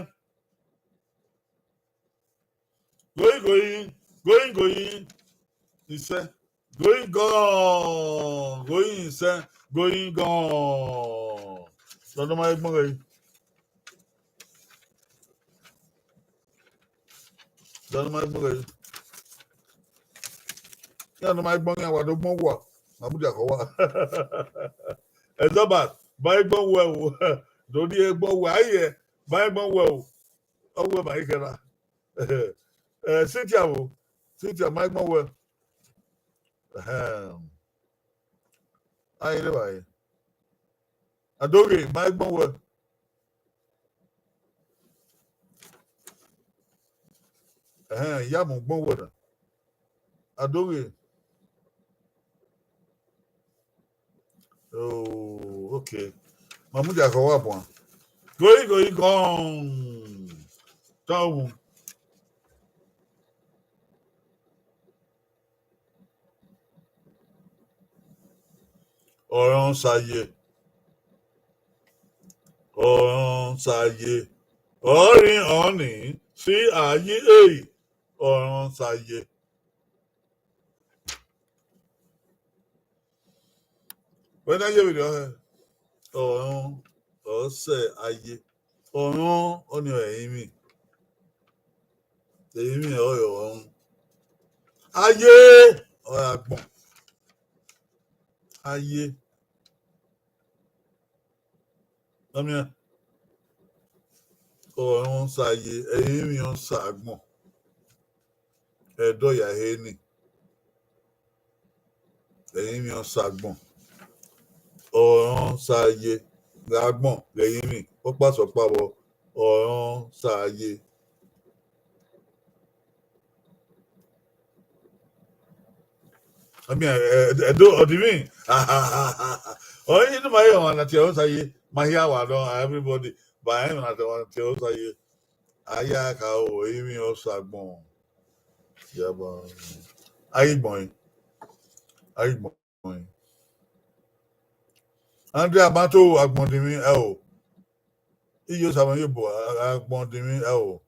Going, going, going, going. Isẹ. Going, gone. Going, isẹ. Going, gone. Dọdọ ma gbọn ghe. Dọdọ ma gbọn ghe. Ya nọ ma gbọn ghe, wa do gbọn wa. Ma mudia kọ wa. Ẹzọba, ba gbọn wẹ o. Do ni gbọn wẹ. Aye, ba gbọn wẹ o. Ọ wẹ ma i kẹra. Eh, Cynthia o, Cynthia, ma i gbọn wẹ. Ahem. Aye, re ba ye. Adoghe, ma i gbọn wẹ. Ẹhẹn, ya mu gbọn wẹ na. Adoghe. Oh, okay. Ma mudia kọ wa buan. Going, going, gone. Tau. Ọrọnsaye. Ọrọnsaye. Ọrin ọni si aye e. Ọrọnsaye. Wẹ na ye vberriọ hẹ, ọrọn, ọ sẹ aye. Ọrọn ọni ọre ẹrinmwi. Ẹrinmwi ọre ọrọn. Aye ọre agbọn. Aye. Ọmian, ọrọnsaye, ẹrinmwi ọsa agbọn. Ẹdọ ya ehe ni. Ẹrinmwi ọsa agbọn. Ọrọnsaye, gha agbọn, ghe ẹrinmwi, ọkpa sẹ ọkpa vbọ, ọrọnsaye. I mean, eh, eh, do, ọ di mwi? Ọ, inu ma ye ọmwa na tie Osaye, ma hia wa nọ, everybody, ba ẹmwẹ na tie Osaye. A ya kha o, emwi ọsa agbọn. Ya ba. A ghi gbọn ẹn. A ghi gbọn ẹn. Andrea ma to agbọn dinmwi ẹ o. Iye Osamẹ ye bo agbọn dinmwi ẹ o.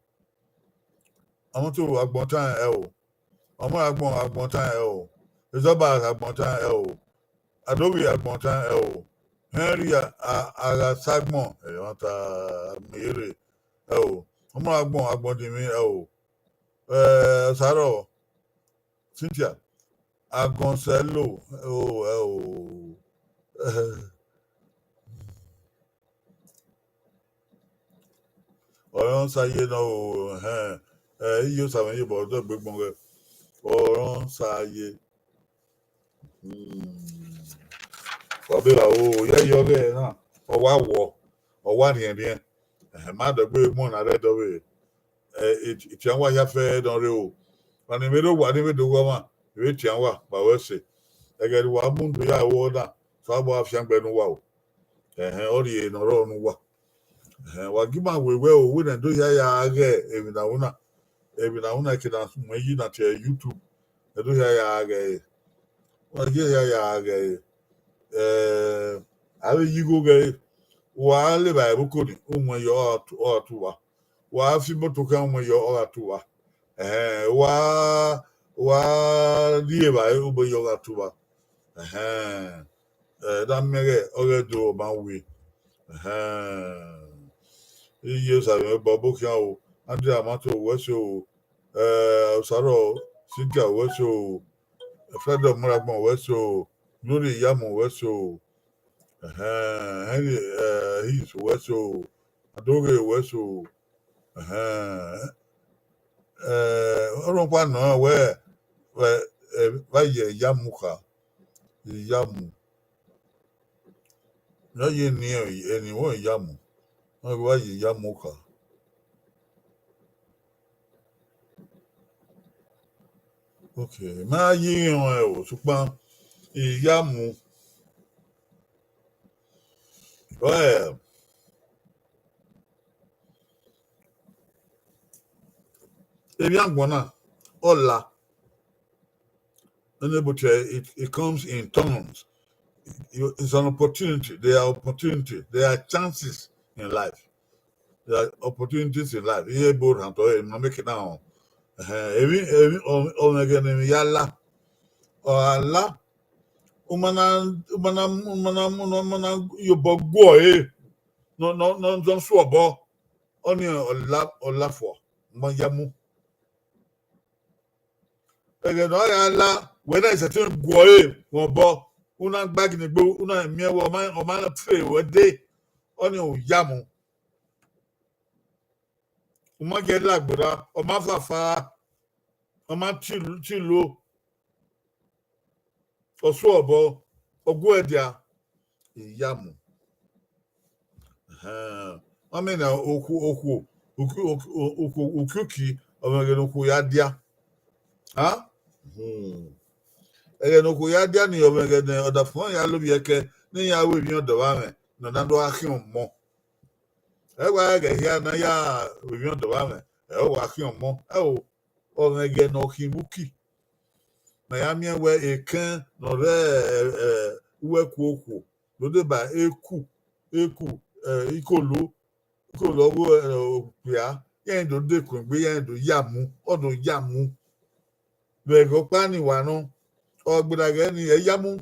Ọmọtoro agbọn tan ẹ o. Ọmọ agbọn agbọn tan ẹ o. Ezọba agbọn tan ẹ o. Adoghi agbọn tan ẹ o. Henry a, a, a gha sa agbọn, ẹ, ọ ta miẹn rre ẹ o. Ọmọ agbọn agbọn dinmwi ẹ o. Ẹ, Sarọ, Cynthia, agbọn sẹ lo, o, ẹ o. Ọrọnsaye nọ o, ẹhẹn. Ẹ, iye Osamẹ ye bọ, ọdọ gbe gbọn ghẹ. Ọrọnsaye. Hmm. Wa be ra o, ya yọ ghẹ na, ọ wa wọ, ọ wa riẹnriẹn. Ẹhẹn, ma dọgbe mu na rẹ dọvbe. Ẹ, itian wa hia fẹ nọ rre o. Ọni vbe rre owa ni vbe do ghe ọmwa, vbe itian wa, ba wẹ sẹ. Ẹghẹ ne uwa mu ndo ya ru ọna, Osanobua fiangbe ne uwa o. Ẹhẹn, ọ rhie ne ọ rrọọ ne uwa. Ẹhẹn, wa gi ima wẹ wẹ o, wẹ ne do hia ya ghẹ emwi na wu na. Emwi na wu na ke na mu yi na tie YouTube. Ẹ do hia ya ghẹ ẹre. Ọ ye hia ya ghẹ ẹre. Eh, avbe ye igho ghẹ ẹre. Wa levba ẹvbo oko ni, u muẹn yọ, ọ gha tu, ọ gha tu uwa. Wa fi imoto khian, u muẹn yọ, ọ gha tu uwa. Ẹhẹn, wa, wa rri evbare, u muẹn yọ, ọ gha tu uwa. Ẹhẹn. Eh, da miẹn ghẹ ọghe Ẹdo ọ ma wi. Ẹhẹn. Iye Osaemẹbọ ọbo khian o, Andrew Amato wẹ so o, eh, Osaro Cynthia wẹ so o, Friday Ọmọragbọn wẹ so o, Glory Iyamu wẹ so o, ẹhẹn, Henry, eh, His wẹ so o, Adoghe wẹ so o, ẹhẹn. Eh, ọ rhọkpa nọ wẹ, wẹ, eh, vba ye Iyamu kha, Iyamu. Ne ọ ye eni, eni wẹ Iyamu, ọ ghi vba ye Iyamu kha. Ok, ma ye irẹn o, sokpan Iyamu. Well, emwi agbọn na, ọ la. But uh, it, it comes in turns. You, it's an opportunity. There are opportunities. There are chances in life. There are opportunities in life. Iye ebo rhan tọ, emwi ne ọ make na họn. Ẹhẹn, emwi, emwi, ọ, ọ mwẹ ẹghẹ ne emwi ya la. Ọ gha la, u ma na, u ma na, u ma na, u ma na, u ma na ye obọ guẹ ọre, nọ, nọ, nọ, nọ suẹ obọ. Ọnii ọ la, ọ la fua, u ma ya mu. Ẹghẹ ne ọ ya la, wẹ na sẹtin guẹ ọre mwẹ obọ, u na gba ginegbe, u na miẹn wẹ ọ ma, ọ ma fe wẹ dee, ọnii u ya mu. U ma gie la gberra, ọ ma fafa, ọ ma tilo, tilo, ọ suẹ obọ, ọ guẹ dia, Iyamu. Ẹhẹn. Ọ miẹn na okhuo, okhuo, okhuo, okhuo, ukiuki, ọ mwẹ ẹghẹ ne okhuo ya dia. Ha? Hmm. Ẹghẹ ne okhuo ya dia ni, ọ mwẹ ẹghẹ ne ọdafẹn ya lovbiẹ kẹ, ne iran ru emwi ọdọ vbe amwẹ, ne ọ na do gha khian ọmọ. Ẹ wa ghẹ hia ne a ya ru emwi ọdọ vbe amwẹ, ẹ wa khian ọmọ. Ẹ o, ọ mwẹ ẹghẹ ne ọ khian vbe uki. Mẹ ya miẹn wẹ ekẹn ne ọ rre, ẹ, ẹ, uwu ẹkuokhuo, do deba eku, eku, ẹ, ikolo, ikolo ọghe, ẹ, okpia, iran do de kuẹn egbe, iran do ya mu, ọ do ya mu. Vbe ẹghẹ ọkpa ni wa nọ, ọ gberra ghẹ ni, ẹ ya mu.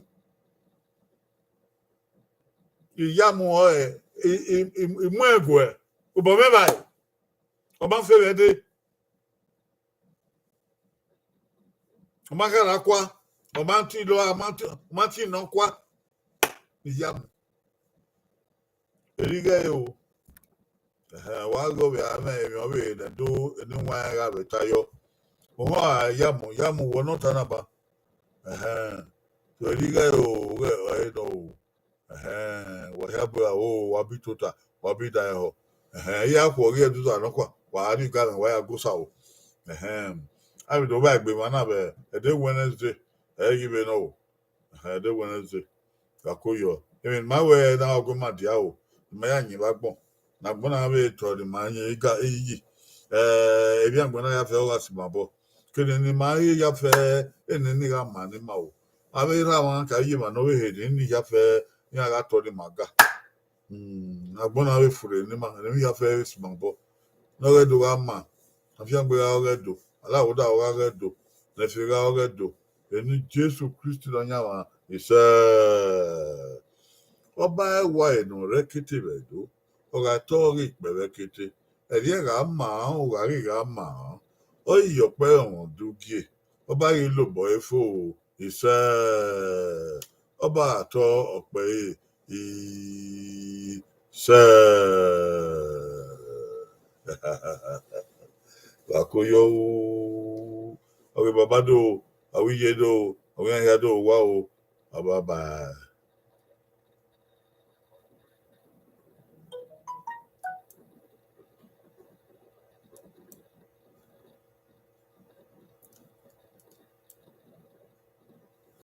Iyamu ọre, i, i, i, i mu ẹn guẹ, obọ mwẹ vbae, ọ ma fe vbe dee. Ọ ma gha ra kua, ọ ma tilo, ọ ma ti, ọ ma ti nọ kua. Iyamu. Errighẹ ẹre o. Ẹhẹn, wa ghe ovbi amwẹ emwi ọvbehe ne do eni wan gha vbe ta yọ. Ọmwa ya mu, ya mu wẹ ne ọ ta na ba. Ẹhẹn. So, errighẹ ẹre o, ghẹ ọre nọ o. Ẹhẹn, wa hia bu aro, wa bi tota, wa bi da ẹhọ. Ẹhẹn, iran khuọ ghi ẹdẹ uza nọkpa, wa gha rrie igamwẹ, wa ya gu osa o. Ẹhẹn. Avbe do vba egbe emwa na vbe ẹdẹ Wednesday, ẹ i ghi vbe nọ o. Ẹhẹn, ẹdẹ Wednesday. Gha ko yọ. Emwi ne ima wẹ na ọghe ma dia o, ne ima ya yin vbe agbọn. Ne agbọn na vbe tọ ne ima yin iga iyi. Eh, emwi agbọn na ya fẹ ọ gha si ma obọ. Kene ne ima ya fẹ, eni ni gha ma ne ima o. Avbe erha mwa ka ye emwa ne ọ vbe he ne ni ya fẹ, iran gha tọ ne ima ga. Hmm, agbọn na vbe furre ne ima, ne emwi ya fẹ vbe si ma obọ. Ne ọ ghẹ do gha ma, afiangbe gha ọghe do, alawoda gha ọghe do, ne ẹfe gha ọghe do. Eni Jesu Kristi Nọyaẹnmwa, isẹ. Ọba ẹwae ne ọ rre ẹkete vbe Ẹdo, ọ gha tọ ghi kpẹ vbe ẹkete. Ẹrriẹ gha ma, ọ gha ghi gha ma, ọ i ye ọkpẹ ọmwa udugie, ọba ghi lobọ ẹre fo, isẹ. Ọba gha tọ ọkpẹ ẹre, isẹ. Wa ko yọ o, ọghe baba do, avbe iye do, avbe iran hia do wa o, bye bye.